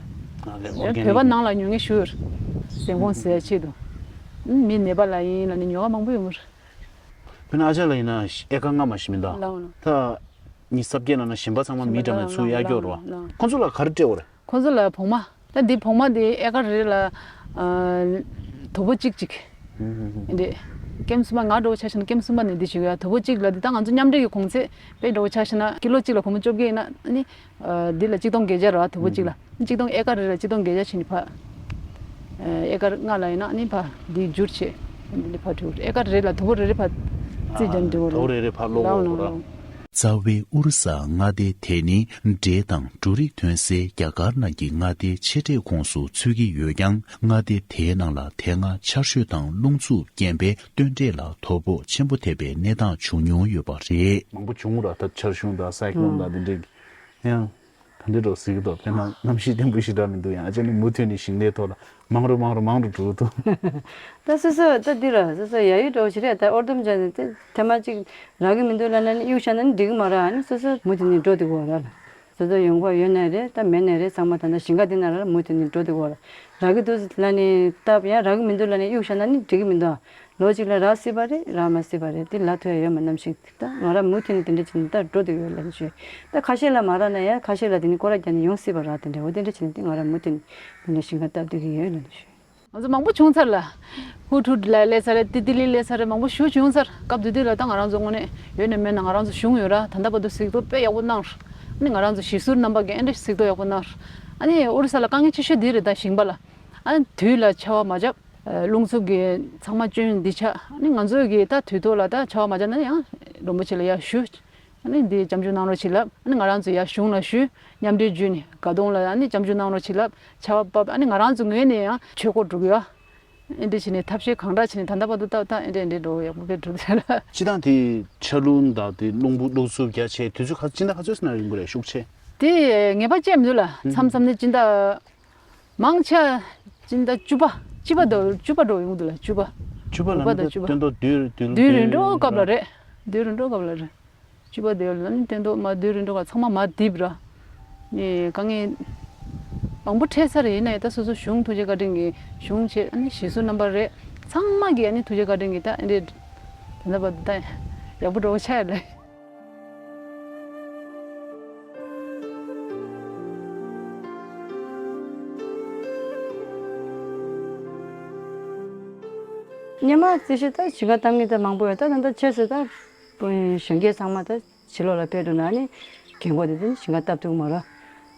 ཡོད། བོད་པ་ནང་ལ་ཉོ་མཁན་ཞུ་ཡོད། ཟན་གོང་ཟེར་ཆེད་དུ། མི་ནད་པ་ལ་ཡིན་ལ་ནི་ཉོ་བ་མང་པོ་ཡོང་གི་རེད། དཔེར་ན་ཨ་ཅག་ལ་ཡིན་ན་ཨེ་ཀར་ལྔ་མ་ཞིག་མི་འདུག་ལའོ་ལའོ། ད་ཉི་ཤུ་རྩ་བརྒྱད་ལ་ན་གཞན་པ་ཚང་མ་མི་འདྲ་མི་ཚུར་གཡར་རྒྱུ་རེད་བ། ལའོ་ལའོ། ཁོང་ཚོ་ལ་ག་རེ་སྤྲད་དགོས་རེད། ཁོང་ཚོ་ལ་བོང་མ། ད་འདི་བོང་མ་འདི་ཨེ་ཀར་རེ་ལ་ཨ་དོ་པོ་གཅིག་གཅིག་ཨེ་འདྲས། ཀེམ་གསུམ་པ་ང་འགྲོ་ཆ་ཤེ་ན་ཀེམ་གསུམ་པ་ནས་འདི་བྱེད་དགོས་ཡ། དོ་པོ་གཅིག་ལ་འདི་ད་ང་ཚོ་མཉམ་འབྲེལ་གྱི་གོང་ཚད་དཔེ་འགྲོ་ཆ་ཤེ་ན་ཀི་ལོ་གཅིག་ལ་བོང་མ་བཅོ་བརྒྱད་ཡིན་ན་ཨ་ནི་འདི་ལ་གཅིག་སྟོང་བརྒྱད་བརྒྱ་རེད་བ། དོ་པོ་གཅིག་ལ་གཅིག་སྟོང་ཨེ་ཀར་རེ་ལ་གཅིག་སྟོང་བརྒྱད་བརྒྱ་བྱས་ནས་ཕར་ཨེ་ཀར་ལྔ་ལ་ཡིན་ན་ཨ་ནི་ཕར་འདི་བསྒྱུར་བྱས་འདི་ཕར་འགྲོ། ཨེ་ཀར་རེ་ལ་དོ་པོ་རེ་རེ་ཕར་རྩིས་རྒྱག་འགྲོ་རེད། དོ་པོ་རེ་རེ་ཕར་ལོག་ལའོ་ལའོ་འགྲོ་ར། ལའོ། རྩ་བའི་ཨུ་རུ་ས་མངའ་སྡེ་དེ་ནི་འབྲས་དང་འབྲུ་རིགས་ཐོན་སའི་རྒྱ་གར་ནང་གི་མངའ་སྡེའི་ཆེ་གྲས་ཁོངས་སུ་ཚུད་ཀྱི་ཡོད་ཀྱང་། མངའ་སྡེ་དེའི་ནང་ལ་དེ་སྔ་ཆར་ཞོད་དང་རླུང་འཚུབ་རྐྱེན་པས་སྟོན་འབྲས་ལ་དོ་ཕོག་ཆེན་པོ་ཐེབས་པའི་གནས་སྟངས་བྱུང་མྱོང་ཡོད་པ་རེད། མང་པོ་བྱུང་ར། ད་ཆར་གཞུང་དང་སའི་ཀློན་དང་དེ་འདྲའི་ཡང་ག་འདྲ་འགྲོ་ཟེར་གྱི་འདུག་དཔེར་ན་གནམ་གཤིས་བརྟན་པོ་ཞེ་དྲག་མི་འདུག་ཡང་ཨ་ཅག་ནི་མུ་མཐུད་ནས་ཞིང་ལས་ཐོག་ལ་མང་རུ་མང་རུ་མང་རུ་འགྲོ་འདུག་ད་སོ་སོ་ད་འདི་ར་སོ་སོ་ཡ་ཡུལ་འགྲོ་བ་ཞིག་རེད། ད་ཨོར་དུམ་ཅན་ནི་དེ་ཐེངས་མ་གཅིག་རག་གི་མི་འདུག་ལབ་ན་ནི་གཡུག་བཞག་ན་ནི་འགྲིག་གི་མ་རེད། ཨ་ནི་སོ་སོ་མུ་མཐུད་ནས་འགྲོ་འདུག་གོ་ར། སོ་སོ་ཡོང་ཁོག་ཡོད་ནའི་རེད། ད་མེད་ནའི་རེད། ཚང་མ་ད་ལྟ་ཞིང་ཁ་འདི་ན་ར་མུ་མཐུད་ནས་འགྲོ་འདུག་གོ་ར། རག་གི་འདུག་ལབ་ནི་སྟབས་ཡང་རག་གི་མི་འདུག་ལབ་ནི་གཡུག་བཞག་ན་ནི་འགྲིག་གི་མི་འདུག་ལོ་གཅིག་ལ་རག་སྲིད་པ་རེད། རག་མ་སྲིད་པ་རེད། དེ་ལ་ཐོ་ཡ་ཡོད་མ་ནམ་ཞིག་ད་ང་རང་མུ་མཐུད་ནས་དེ་འདྲ་བྱས་ནས་ད་འགྲོ་འདུག་ཡོད་ལབ་ནི་ཞུས། ད་ཁ་ཤས་ལ་མ་རག་ན་ཡང་ཁ་ཤས་ལ་དེ་ནི་སྐོར་ར་རྒྱག་ནི་ཡོང་སྲིད་པ་ར། དེ་འདྲ་འོ་དེ་འདྲ་བྱས་ནས་དེ་ང་རང་མུ་མཐུད་ནས་དེ་འདྲ་ཞིང་ཁ་བཏབ་སྡོད་ཀྱི་ཡོད་ལབ་ནི་ཞུས། ང་ཚོ་མང་པོ་བྱུང་ཚར་ལ། ཧུ་ཁྲུ་ལ་སླེབས་ཚར་རེད། ཏི་ཏི་ལི་སླེབས་ཚར་རེད། མང་པོ་ཞེ་པོ་བྱུང་ཚར། སྐབས་དེ་དུས་ལ་ད་ང་རང་ཚོ་དངོས་གནས་ཡོད་ནས་མེད་ན་ང་རང་ཚོ་གཞུང་ཡོད་ར། ད་ལྟ་བར་དུ་གཟིགས་རྟོག་དཔེ་ཡག་པོ་གནང་། ཨ་ནི་ང་རང་ཚོ་གཞིས་ཟུར་རྣམ་པ་གིས་ཨེ་འདྲ་གཟིགས་རྟོག་ཡག་པོ་གནང་། ཨ་ནི་ཨོ་རི་ས་ལ་དཀའ་ངལ་ཆེ་ཤོས་འདི་རེད། ད་ཞིང་པ་ལ། ཨ་ནི་དུས་ལ་ཆར་པ་མ་བརྒྱབ། རླུང་འཚུབ་ཀྱིས་ཚང་མ་བཅོམ་འདི་ཆགས། ཨ་ནི་ང་ཚོ་གིས་ད་དུས་ཐོག་ལ་ད་ཆར་པ་མ་བརྒྱབ་ན་ཡང་རིན་པོ་ཆེ་ལ་ཡར་ཞུ། ཨ་ནི་འདི་སྐྱབས་འཇུག་གནང་རོགས་བྱེད་ལབ། ཨ་ནི་ང་རང་ཚོ་ཡར་གཞུང་ལ་ཞུས། མཉམ་འབྲེལ་བརྒྱུད་ནས་དགའ་གདོང་ལ་ཨ་ནི་སྐྱབས་འཇུག་གནང་རོགས་བྱེད་ལབ། ཆར་པ་བབས། ཨ་ནི་ང་རང་ཚོ་ངོས་ནས་ཡང་ཆོས་སྐོར་འགྲོ་གི་ཡོད། ཨེ་འདྲ་བྱས་ནས་ཐབས་ཤེས་གང་དྲག་བྱས་ནས་ད་ལྟ་བར་དུ་ཏག་ཏག་ཨེ་འདྲ་ཨེ་འདྲ་འགྲོ་ཡག་པོ་དཔེ་འགྲོ་ཚར་ལ། སྤྱིར་བཏང་དེ་ཆར་རླུང་དང་དེ་རླུང་བུ་རླུང་འཚུབ་རྒྱ་ཆེ་དུས་ཚོད་ག་སྤྱི་ཟླ་ག་ཚོད་ཙམ་ན་ཡོང་གི་རེད། ཤུགས་ཆེ། དེ་ངེས་པ་བྱས་མི་འདུག་ལ། མཚམས་མཚམས་ནས་སྤྱི་ཟླ། མང་ཆེ་སྤྱི་ཟླ་བཅུ་པ། བཅུ་པ་དང་བཅུ་པ་འགྲོ་ཡོང་འདུག་ལ། བཅུ་པ། བཅུ་པ་ལ་དགུ་པ་ནི་དང་བཅུ་པ། སྟོན་ཐོག་དུས་དུས་དུས་རིམ་གྲོ་སྐབས་ལ་རེད། དུས་རིམ་གྲོ་སྐབས་ལ་རེད། བཅུ་པ་དེ་ལ་ནི་སྟོན་ཐོག་མ་དུས་རིམ་གྲོ་ག་ཚང་མ་མ་བསྡིབས་ར། ནི་དཀའ་ངལ་མང་པོ་འཕྲད་ས་རེད། ཡིན་ན་ཡང་ད་སོ་སོ་གཞུང་ཐུགས་རྗེ་བཀའ་དྲིན་གྱིས་གཞུང་བྱས། ཨ་ནི་གཞིས་ཟུར་རྣམ་པ་རེད། ཚང་མ་གིས་ཨ་ནི་ཐུགས་རྗེ་བཀའ་དྲིན་གྱིས་ད་ཨེ་འདྲས་དེ་འདྲ་བ་ད་ཡག་པོ་འགྲོ་ཆགས་ཡ་ལེ། སྔོན་མ་རྩིས་ཞིབ་ད་ཞིང་ཁ་གཏམ་ངེས་ད་མང་པོ་ཡོད། ད་ད་ད་ཆེ་སུ་ད་གཞོན་སྐྱེས་ཚང་མ་ད་ཕྱི་ལོགས་ལ་ཕེབས་འགྲོ་ན་ནི་རྒན་གོག་དེ་ཚོ་ནི་ཞིང་ཁ་བཏབ་ཐུབ་མ་རེད།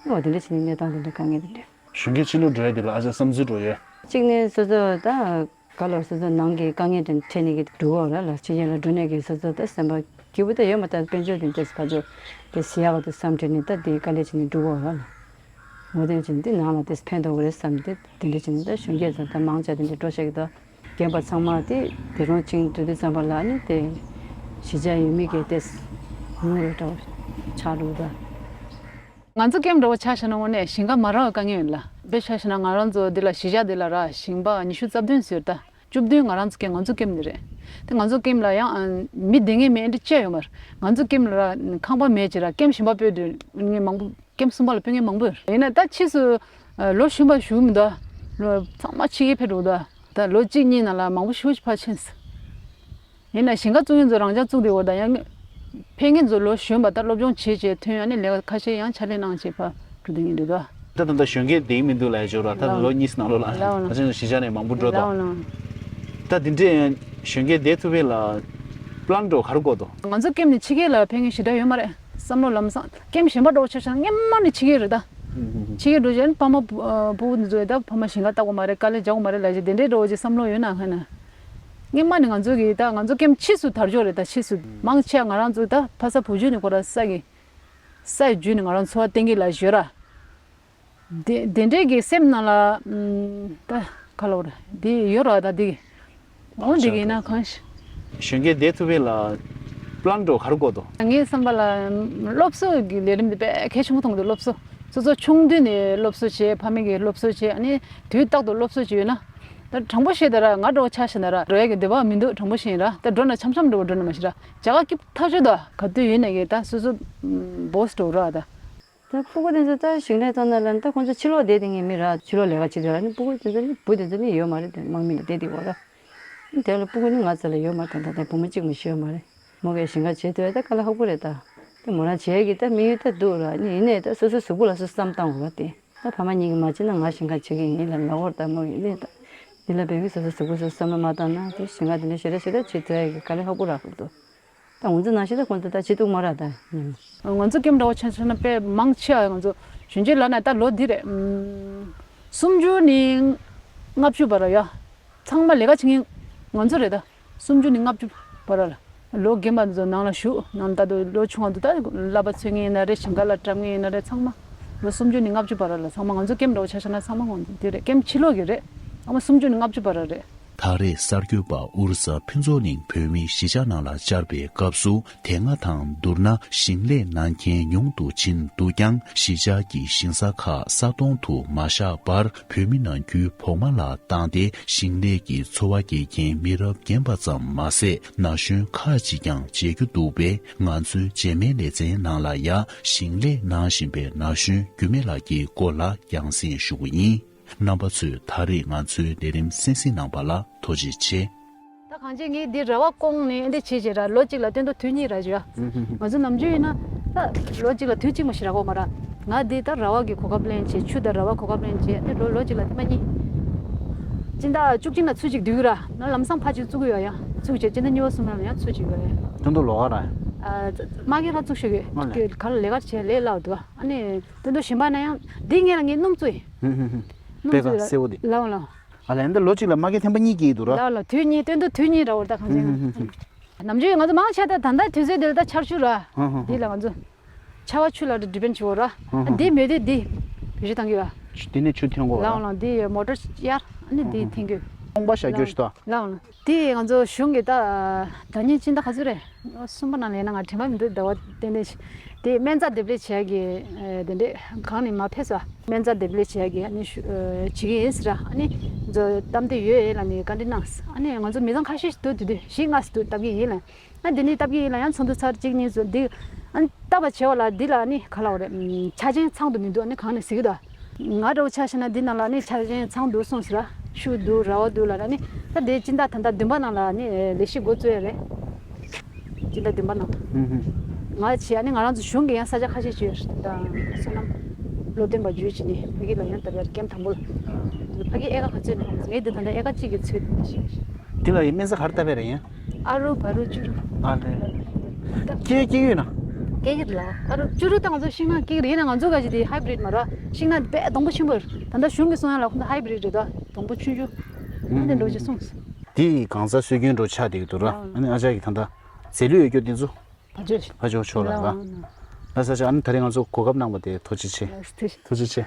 འོ་དེ་འདྲ་བྱས་ནས་གནས་སྟངས་དེ་འདྲ་དཀའ་ངལ་དེ་འདྲ། གཞོན་སྐྱེས་ཕྱི་ལོགས་འགྲོ་ཡ་དེ་ལ་ཨ་ཅག་བསམ་ཚུལ་འགྲོ་ཡོད། གཅིག་ནི་སོ་སོ་ད། ག་ལོར་སོ་སོ་ནང་གི་དཀའ་ངལ་དེ་འཕྲད་ནས་ཀྱི་འགྲོ་གི་ཡོད་ར་ལ། ཕྱི་རྒྱལ་ལ་འགྲོ་ནས་ཀྱི་སོ་སོ་ད་སེམས་པ་སྐྱིད་པོ་ད་ཡོད་མ་ད། དཔལ་འབྱོར་དེ་ཏེས་ཕ་ཚོ་དེ་ཞི་ཡག་ག་དུ་བསམ་བྲེལ་ནས་ད་དེ་དཀའ་ལས་བྱས་ནས་འགྲོ་གི་ཡོད་ར་ལ། ངོ་དེ་བྱས་ནས་དེ་ནང་ལ་དེ་ཕན་ཐོགས་ཀྱི་རེད་བསམ་དེ་དེ་འདྲ་བྱས་ནས་ད་གཞོན་སྐྱེས་ཚོ་ད་མང་ཆེ་དེ་འདྲ་འགྲོ་ཤེས་ཀྱི་འདུག་རྒན་པ་ཚང་མ་དེ་དེ་རུང་ཅིང་འགྲོ་དུས་ཙམ་པ་ལ་ནི་དེ་གཞིས་ཆགས་ཡུལ་མི་གི་ཏེས་ཉུང་རུ་འགྲོ་ཆགས་འགྲོ་ད། ང་ཚོ་ཀེམ་འདྲ་བོ་ཆ་བཞག་ན་དངོས་གནས་ཞིང་ཁ་མ་རག་པའི་དཀའ་ངལ་ཡོད་ལ། དཔེ་ཆ་བཞག་ན་ང་རང་ཚོ་འདི་ལ་གཞིས་ཆགས་འདི་ལ་ར་ཞིང་པ་ཉི་ཤུ་རྩ་བདུན་ཟེར་ད། བཅུ་བདུན་ང་རང་ཚོ་ཀེམ་ང་ཚོ་ཀེམ་འདི་རེད། དེ་ང་ཚོ་ཀེམ་ལ་ཡང་ཨ་མི་བསྡད་མཁན་མེད་འདི་ཅི་ཡང་ཡོད་མ་རེད། ང་ཚོ་ཀེམ་ལ་ར་ཁང་པ་མེད་ཅེ་ར་ཀེམ་གཞན་པ་སྤོས་འདི་ངས་མང་པོ་ཀེམ་གསུམ་པ་ལ་སྤོས་མཁན་མང་པོ་ཡོད་རེད། ཡིན་ན་ད་ཕྱིས་སུ་ཨ་ལོ་གཞོན་པ་ཞུ་མི་འདུག་ལོ་ཚང་མ་ཕྱི་རྒྱལ་ཕེབས་འགྲོ་འདུག་ད་ལོ་གཅིག་གཉིས་ནང་ལ་མང་པོ་ཞེ་པོ་ཅིག་ཕར་ཕྱིན་སོང་། ཡིན་ན་ཞིང་ཁ་བཙུགས་མཁན་ཚོ་རང་འཇགས་བཙུགས་བསྡད་ཡོད་ད། ཡང་ཕེབས་མཁན་ཚོ་ལོ་གཞོན་པ་ད་སློབ་སྦྱོང་བྱེད་བྱེད་ཐོན་ཡ་ནི་ལས་ཀ་ཁ་ཤས་ཡང་ཕྱག་ལས་གནང་བྱེད་ཕར་འགྲོ་དེ་ཡིན་འདུག་ད། ད་ད་ད་གཞོན་སྐྱེས་བསྡད་མི་འདུག་ལབ་ཡ་ཅོག་ར་ད་ལོ་གཉིས་ནང་ལོགས་ལ་ལའོ་ལའོ། ང་ཚོ་གཞིས་ཆགས་ནས་མང་པོ་འགྲོ་ད། ལའོ་ལའོ། ད་དེ་འདྲས་གཞོན་སྐྱེས་བསྡད་ཐུབ་པའི་ལ་པི་ལན་འགྲོ་ག་རེ་དགོས་དོ། ང་ཚོ་ཀེམ་ནས་ཕྱི་རྒྱལ་ལ་ཕེབས་མཁན་ཞེ་དྲག་ཡོད་མ་རེད། བསམ་བློ་ལམ་སང་ཀེམ་གཞན་པ་འགྲོ་ཆ་བཞག་ན་སྔན་མ་ནས་ཕྱི་རྒྱལ་རེད་ད། ཕྱི་རྒྱལ་འགྲོ་བྱས་ནས་ཕ་མ་བུ་བུ་འདི་ཚོ་ད་ཕ་མ་ཞིང་ཁ་བཏབ་དགོས་མ་རེད། དཀའ་ལས་རྒྱག་དགོས་མ་རེད་ལབ་བྱས་དེ་འདྲས་འགྲོ་བྱས་བསམ་བློ་ཡོད་ན་ཧ་ན། སྔན་མ་ནས་ང་ཚོ་གི་ད་ང་ཚོ་ཀེམ་ཕྱིས་སུ་དར་ལྕོག་རེད་ད། ཕྱིས་སུ་མང་ཆེ་ང་རང་ཚོ་ད་ཕ་ས་བུ་བརྒྱུད་ནས་ཁོ་ར་ས་གི་ས་ཡི་བརྒྱུད་ནས་ང་རང་འཚོ་བ་བརྟན་གི་ལ་བཞོས་ར། དེ་དེ་འདྲའི་གི་སེམས་ནང་ལ་ཨམ། ད་ག་ལབ་ར་འདི་ཡོད་ར། ད་འདི་འོ་འདི་གི་ཡིན་ན་གང་ཞིག་གཞོན་སྐྱེས་བསྡད་ཐུབ་པའི་ལ་པི་ལན་འགྲོ་ག་རེ་དགོས་དོ། ངའི་བསམ་པ་ལ་སློབ་གསོ་གི་ལས་རིམ་འདི་དཔེ་གལ་ཆེན་པོ་མཐོང་གི་འདུག་སློབ་གསོ་སོ་སོ་ཆུང་དུས་ནས་སློབ་གསོ་བྱས། ཕ་མས་ཀྱིས་སློབ་གསོ་བྱས། ཨ་ནི་དུས་རྟག་ཏུ་སློབ་གསོ་བྱས་ཡོད་ན། ད་དྲང་པོ་བཤད་ད་ར། ང་འདྲ་བོ་ཆ་བཞག་ན་ར་འགྲོ་ཡ་གི་འདོད་པ་མི་འདུག་དྲང་པོ་བཤད་ཡིན་ར། ད་འགྲོ་ན་འཆམ་འཆམ་འགྲོ་བ་འགྲོ་ན་མ་གཞི་ར། རྒྱ་གར་སྐྱིད་པོ་ཐག་ཆོད་དོ། ག་དུས་ཡིན་ན་གི་ད་སོ་སོ་བོས་འགྲོ་ར་ད། ད་སྤུ་གུ་དེ་ཚོ་ད་ཞིང་ལས་གཏོང་ན་ལ་ད་ཁོང་ཚོ་ཕྱི་ལོགས་བསྡད་དེ་ངས་མི་ར་ཕྱི་ལོགས་ལས་ཀ་བྱེད་དུས་ར་ནི་སྤུ་གུ་དེ་ཚོ་ནི་བུ་དེ་ཚོ་ནི་ཡོད་མ་རེད། དེ་དམག་མི་ལ་བསྡད་དེ་བ་ར། དེ་ལ་སྤུ་གུ་ནི་ང་ཚོ་ལ་ཡོད་མ་རེད། ད་ད་ལྟ་བུ་མོ་གཅིག་མ་ཤི་ཡོད་མ་རེད། མོ་གས་ཞིང་ཁ་བྱེད་དུས་ད་དཀའ་ལས་ཁག་པོ་རེད་ད། དེ་མོ་རང་བྱེད་ཀྱི་ད་དམིགས་ཡུལ་ད་འདུག་ར་ནི་ཡིན་ནའི་ད་སོ་སོའི་གཟུགས་པོ་ལ་སོ་སོ་བསམ་བཏང་དགོས་ར་དེ། ད་ཕ་མ་གཉིས་ཀྱིས་མ་བྱེད་ན་ང་ཞིང་ཁ་བྱེད་ཀྱི་ཡིན་ལབ་ལབ་ཀྱི་རེད་ད། མོ་ཡིན་ནའི་ད་འདི་ལ་བས་ཀྱི་སོ་སོ་གཟུགས་པོ་སོ་སོ་བསམ་བློ་མ་བཏང་ན་དེ་ཞིང་ཁ་དེ་འདྲ་ཞེ་དྲག་ཞེ་དྲག་བྱེད་ཐུབ་ཡ་གི་དཀའ་ལས་ཁག་པོ་རག་གི་འདུག་ད་ང་ཚོ་ནང་བཞིན་ད་ཁོང་ཚོ་ད་བྱེད་ཐུབ་མ་རེད་ད། ང་ཚོ་ཀེམ་འདྲ་བོ་ཆ་བཞག་ན་དཔེ་མང་ཆེ་བ་ང་ཚོ་གཞོན་སྐྱེས་ལབ་ན་ད་ལོ་འདི་རེད། ཨམ། སུམ་ཅུ་ནས་ལྔ་བཅུ་བར་ཡ། ཚང་མ་ལས་ཀ་བྱེད་མཁན་ང་ཚོ་རེད་ད། སུམ་ཅུ་ནས་ལྔ་བཅུ་བར་ལ། ལོ་རྒན་པ་ཚོ་ནང་ལ་བཞུགས། ནང་ད་དུང་ལོ་ཆུང་བ་ཚོ་ད་གླ་པ་འཚོལ་མཁན་ཡིན་ན་རེད། ཞིང་ཁ་ལ་བཀྲམ་མཁན་ཡིན་ན་རེད། ཚང་མ་ལོ་སུམ་ཅུ་ནས་ལྔ་བཅུ་བར་ལ་ཚང་མ་ང་ཚོ་ཀེམ་འདྲ་བོ་ཆ་བཞག་ན་ཚང་མ་ང་ཚོ་འདི་རེད། ཀེམ་ཕྱི་ལོགས་ཀྱི་རེད། ཚང་མ་སུམ་ཅུ་ནས་ལྔ་བཅུ་བར་རེད། ད་རེས་གསར་འགོད་པ་ཨོ་རི་ས་ཕུན་ཚོགས་གླིང་བོད་མིའི་གཞིས་ཆགས་ནང་ལ་བཅར་བའི་སྐབས་སུ། དེ་སྔ་དང་བསྡུར་ན་ཞིང་ལས་གནང་མཁན་ཉུང་དུ་ཕྱིན་འདུག་ཀྱང་། གཞིས་ཆགས་ཀྱི་ཞིང་ས་ཁག་ས་སྟོང་དུ་མ་བཞག་པར། བོད་མི་ནང་ཁུལ་བོགས་མ་ལ་བཏང་སྟེ་ཞིང་ལས་ཀྱི་འཚོ་བ་སྐྱེལ་མཁན་མི་རབས་རྒན་པ་ཙམ་མ་ཟད། ན་གཞོན་ཁག་ཅིག་ཀྱང་མཇལ་རྒྱུ་འདུག་པས། ང་ཚོའི་རྗེས་མའི་ལེ་ཚན་ནང་ལ་ཡང་ཞིང་ལས་གནང་བཞིན་པའི་ན་གཞོན་འགྱུར་མེད་ལགས་ཀྱི་སྐོར་ལ་རྒྱང་སྲིང་ཞུ་གི་ཡིན། རྣམ་པ་ཚོས་ད་རེས་ང་ཚོའི་ལས་རིམ་གསན་གཟིགས་གནང་བ་ལ་ཐུགས་རྗེ་ཆེ། ད་གང་ཅི་ངས་འདི་ར་བ་བསྐོངས་ནས་འདི་བྱས་བྱས་ར་ལོ་གཅིག་ལ་སྟོན་ཐོག་དུས་གཉིས་ར་བྱོས། ང་ཚོ་ནམ་རྒྱུན་ཡིན་ན་ད་ལོ་གཅིག་ལ་དུས་གཅིག་མ་ཞིག་ར་གོ་མ་ར། ང་འདི་ད་ར་བ་གི་གོ་སྐབས་ལེན་བྱས། ཆུ་དང་ར་བ་གོ་སྐབས་ལེན་བྱས། འདི་ལོ་ལོ་གཅིག་ལ་ཐེངས་མ་གཉིས། སྤྱི་ཟླ་བཅུ་གཅིག་ན་ཚུར་གཅིག་བསྡུས་ར། ན་ལམ་སང་ཕར་གཅིག་བཙུགས་ཡོད་ཡ། ཚུར་བྱས་སྤྱི་ཟླ་གཉིས་པ་གསུམ་པ་ལ་ཡང་ཚུར་གཅིག་ཡོད་ཡ། སྟོན་ཐོག་ལོགས་ཀ་ར། ཨ་མ་གིར་ལ་བཙུགས་ཤོག་གི་ཨ་ལས། ག་ལ་ལས་ཀ་བྱས་ལས་སླ་བ་འདུག་ཨ་ནི་སྟོན་ཐོག་གཞན་པ་ན་ཡང་འདི་ངས་ལ་ངས་སྣུམ་བཙུགས་ཡིན། སྣུམ་པེ་ཀ་བཙུགས་ཡིན་ར། སེར་པོ་འདི། ལའོ་ལའོ། ཨ་ལས། འདི་ལོ་གཅིག་ལ་མ་གི་ཐེམ་པ་གཉིས་སྐྱེས་འདུག་ར། ལའོ་ལའོ། དུས་གཉིས་སྟོན་ཐོག་དུས་གཉིས་ར་བར་ད་གང་ཅི། ནམ་རྒྱུན་ང་ཚོ་མང་ཆེ་ད་ད་ལྟ་དུས་ཚོད་འདིར་ད་ཆར་ཆུ་ར། འདི་ལ་ང་ཚོ་ཆར་བ་ཆུ་ལ་ཌི་པེན་ཆུ་བོ་ར། འདི་མེད་དུས་འདི་བེད་སྤྱོད་བཏང་གི་ཡོད། དེ་ནས་ཆུ་འཐེན་དགོས་ར། ལའོ་ལའོ། འདི་མོ་ཊར་གཡར་ཨ་ནི་འདི་འཐེན་གི་ཡོད། ཚོང་པ་བཞག་རྒྱུ་ཞིག་ད། ལའོ་ལའོ། དེ་ང་ཚོ་གཞུང་གི་ད་ད་ཉིན་སྤྱི་ཟླ་ག་ཚོད་རེད། གསུམ་པ་ནང་ལ་ཡིན་ན་ང་དྲན་པ་མི་འདུག་ཟླ་བ་ཏན་ཏན་ཞིག་དེ་སྨན་རྩྭ་འདེབས་ལས་བྱེད་ཡ་གི་དེ་འདྲས་གང་ནས་མ་ཕེབས་སོ། སྨན་རྩྭ་འདེབས་ལས་བྱེད་ཡ་གི་ཨ་ནི་ཞུ་བྱེད་ཀྱི་ཡིན་ཟེར་ར། ཨ་ནི་ང་ཚོ་གཏམ་དེ་ཡོད་ཡིན་ལ་ནི་བཀའ་འདྲི་གནང་། ཨ་ནི་ང་ཚོ་མི་ཚང་ཁ་ཤས་ཤིག་འདུག་དེ་དུས་བཞི་ལྔ་ཞིག་འདུག་བཏབ་ཀྱི་ཡིན་ལ། ཨ་འདི་ནི་བཏབ་ཀྱི་ཡིན་ལ་ཡང་ཚོགས་འདུ་ཚར་གཅིག་གཉིས་ཚོ་འདི་ཨ་ནི་བཏབ་པ་བྱས་པ་ལ་འདི་ལ་ཨ་ནི་ག་ལ་བ་རེད། ཆ་རྐྱེན་ཚང་དུ་མི་འདུག་ཨ་ནི་གང་ནས་ཟེར་གི་འདུག་ང་འདྲ་བོ་ཆ་བཞག་ན་འདི་ནང་ལ་ནི་ཆ་རྐྱེན་ཚང་འདུག་གསུངས་ཟེར་ར། ཆུ་འདུག་ར་བ་འདུག་ལབ་ན་ནི་ད་དེ་སྤྱི་ཟླ་ད་ལྟ་བདུན་པ་ནང་ལ་ནི་ལས་གཞི་འགོ་བཙུགས་ཡ་རེད། སྤྱི་ཟླ་བདུན་པ་ནང་། ང་བྱས་ཨ་ནི་ང་རང་ཚོ་གཞུང་གི་ཡང་ས་ཆ་ཁ་ཤས་ཅིག་ཡོད་རེད། ད་བསོད་ནམས་བློ་བརྟན་པ་བརྒྱུད་བྱས་ནས་ཕ་གི་ལ་ཡང་ད་བར་ཀེམ་དང་པོ་ལ། ཕ་གི་ཨེ་ཀ་ག་ཚོད་ནས་ངས་འདི་ད་ལྟ་ཨེ་ཀ་གཅིག་གི་ཚོད་ཞིག་འདི་ལ་ཡི་སྨན་རྩྭ་ག་རེ་བཏབ་པ་རེད་ཡིན། ཨ་རུ་བ་རུ་བཅུ་རུ། ཨ་ལེ། སྐྱེ་སྐྱེ་ཡོད་ན། སྐྱེ་གི་རེད་ལ། ཨ་རུ་བཅུ་རུ་ད་ང་ཚོ་ཤིང་ནགས་སྐྱེ་གི་རེད་ན། ང་ཚོ་ག་ཅི་དེ་ཧའི་བྷི་རིད་མ་ར། ཤིང་ནགས་དཔེ་སྡོང་པོ་ཆེན་པོ་རེད། ད་ལྟ་གཞུང་གི་གསུང་ཡ་ལ་ཁོང་ཚོ་ཧའི་བྷི་རིད་རེད་དོ། སྡོང་པོ་ཆུང་ཆུང་། ཨ་འདི་འགྲོ་ཅི་གསུངས། དེ་ཡི་གང་ཟག་སྲོལ་རྒྱུན་འགྲོ་ཆགས་བསྡད་ཀྱི་འདུག་ར། ཨ་ནི་ཨ་ཅག་གི་ད་ལྟ་རྫས་ལུད་ཡོད་རྒྱུ་དེ་ཚོ་ཕ་ཇོ་ཕ་ཇོ་ཆོག་ལ་ར། ལ་ས་ཆ་ཨ་ནི་ད་རེས་ང་ཚོ་གོ་སྐབས་གནང་བ་དེ་ཐུགས་རྗེ་ཆེ། ཐུགས་རྗེ་ཆེ།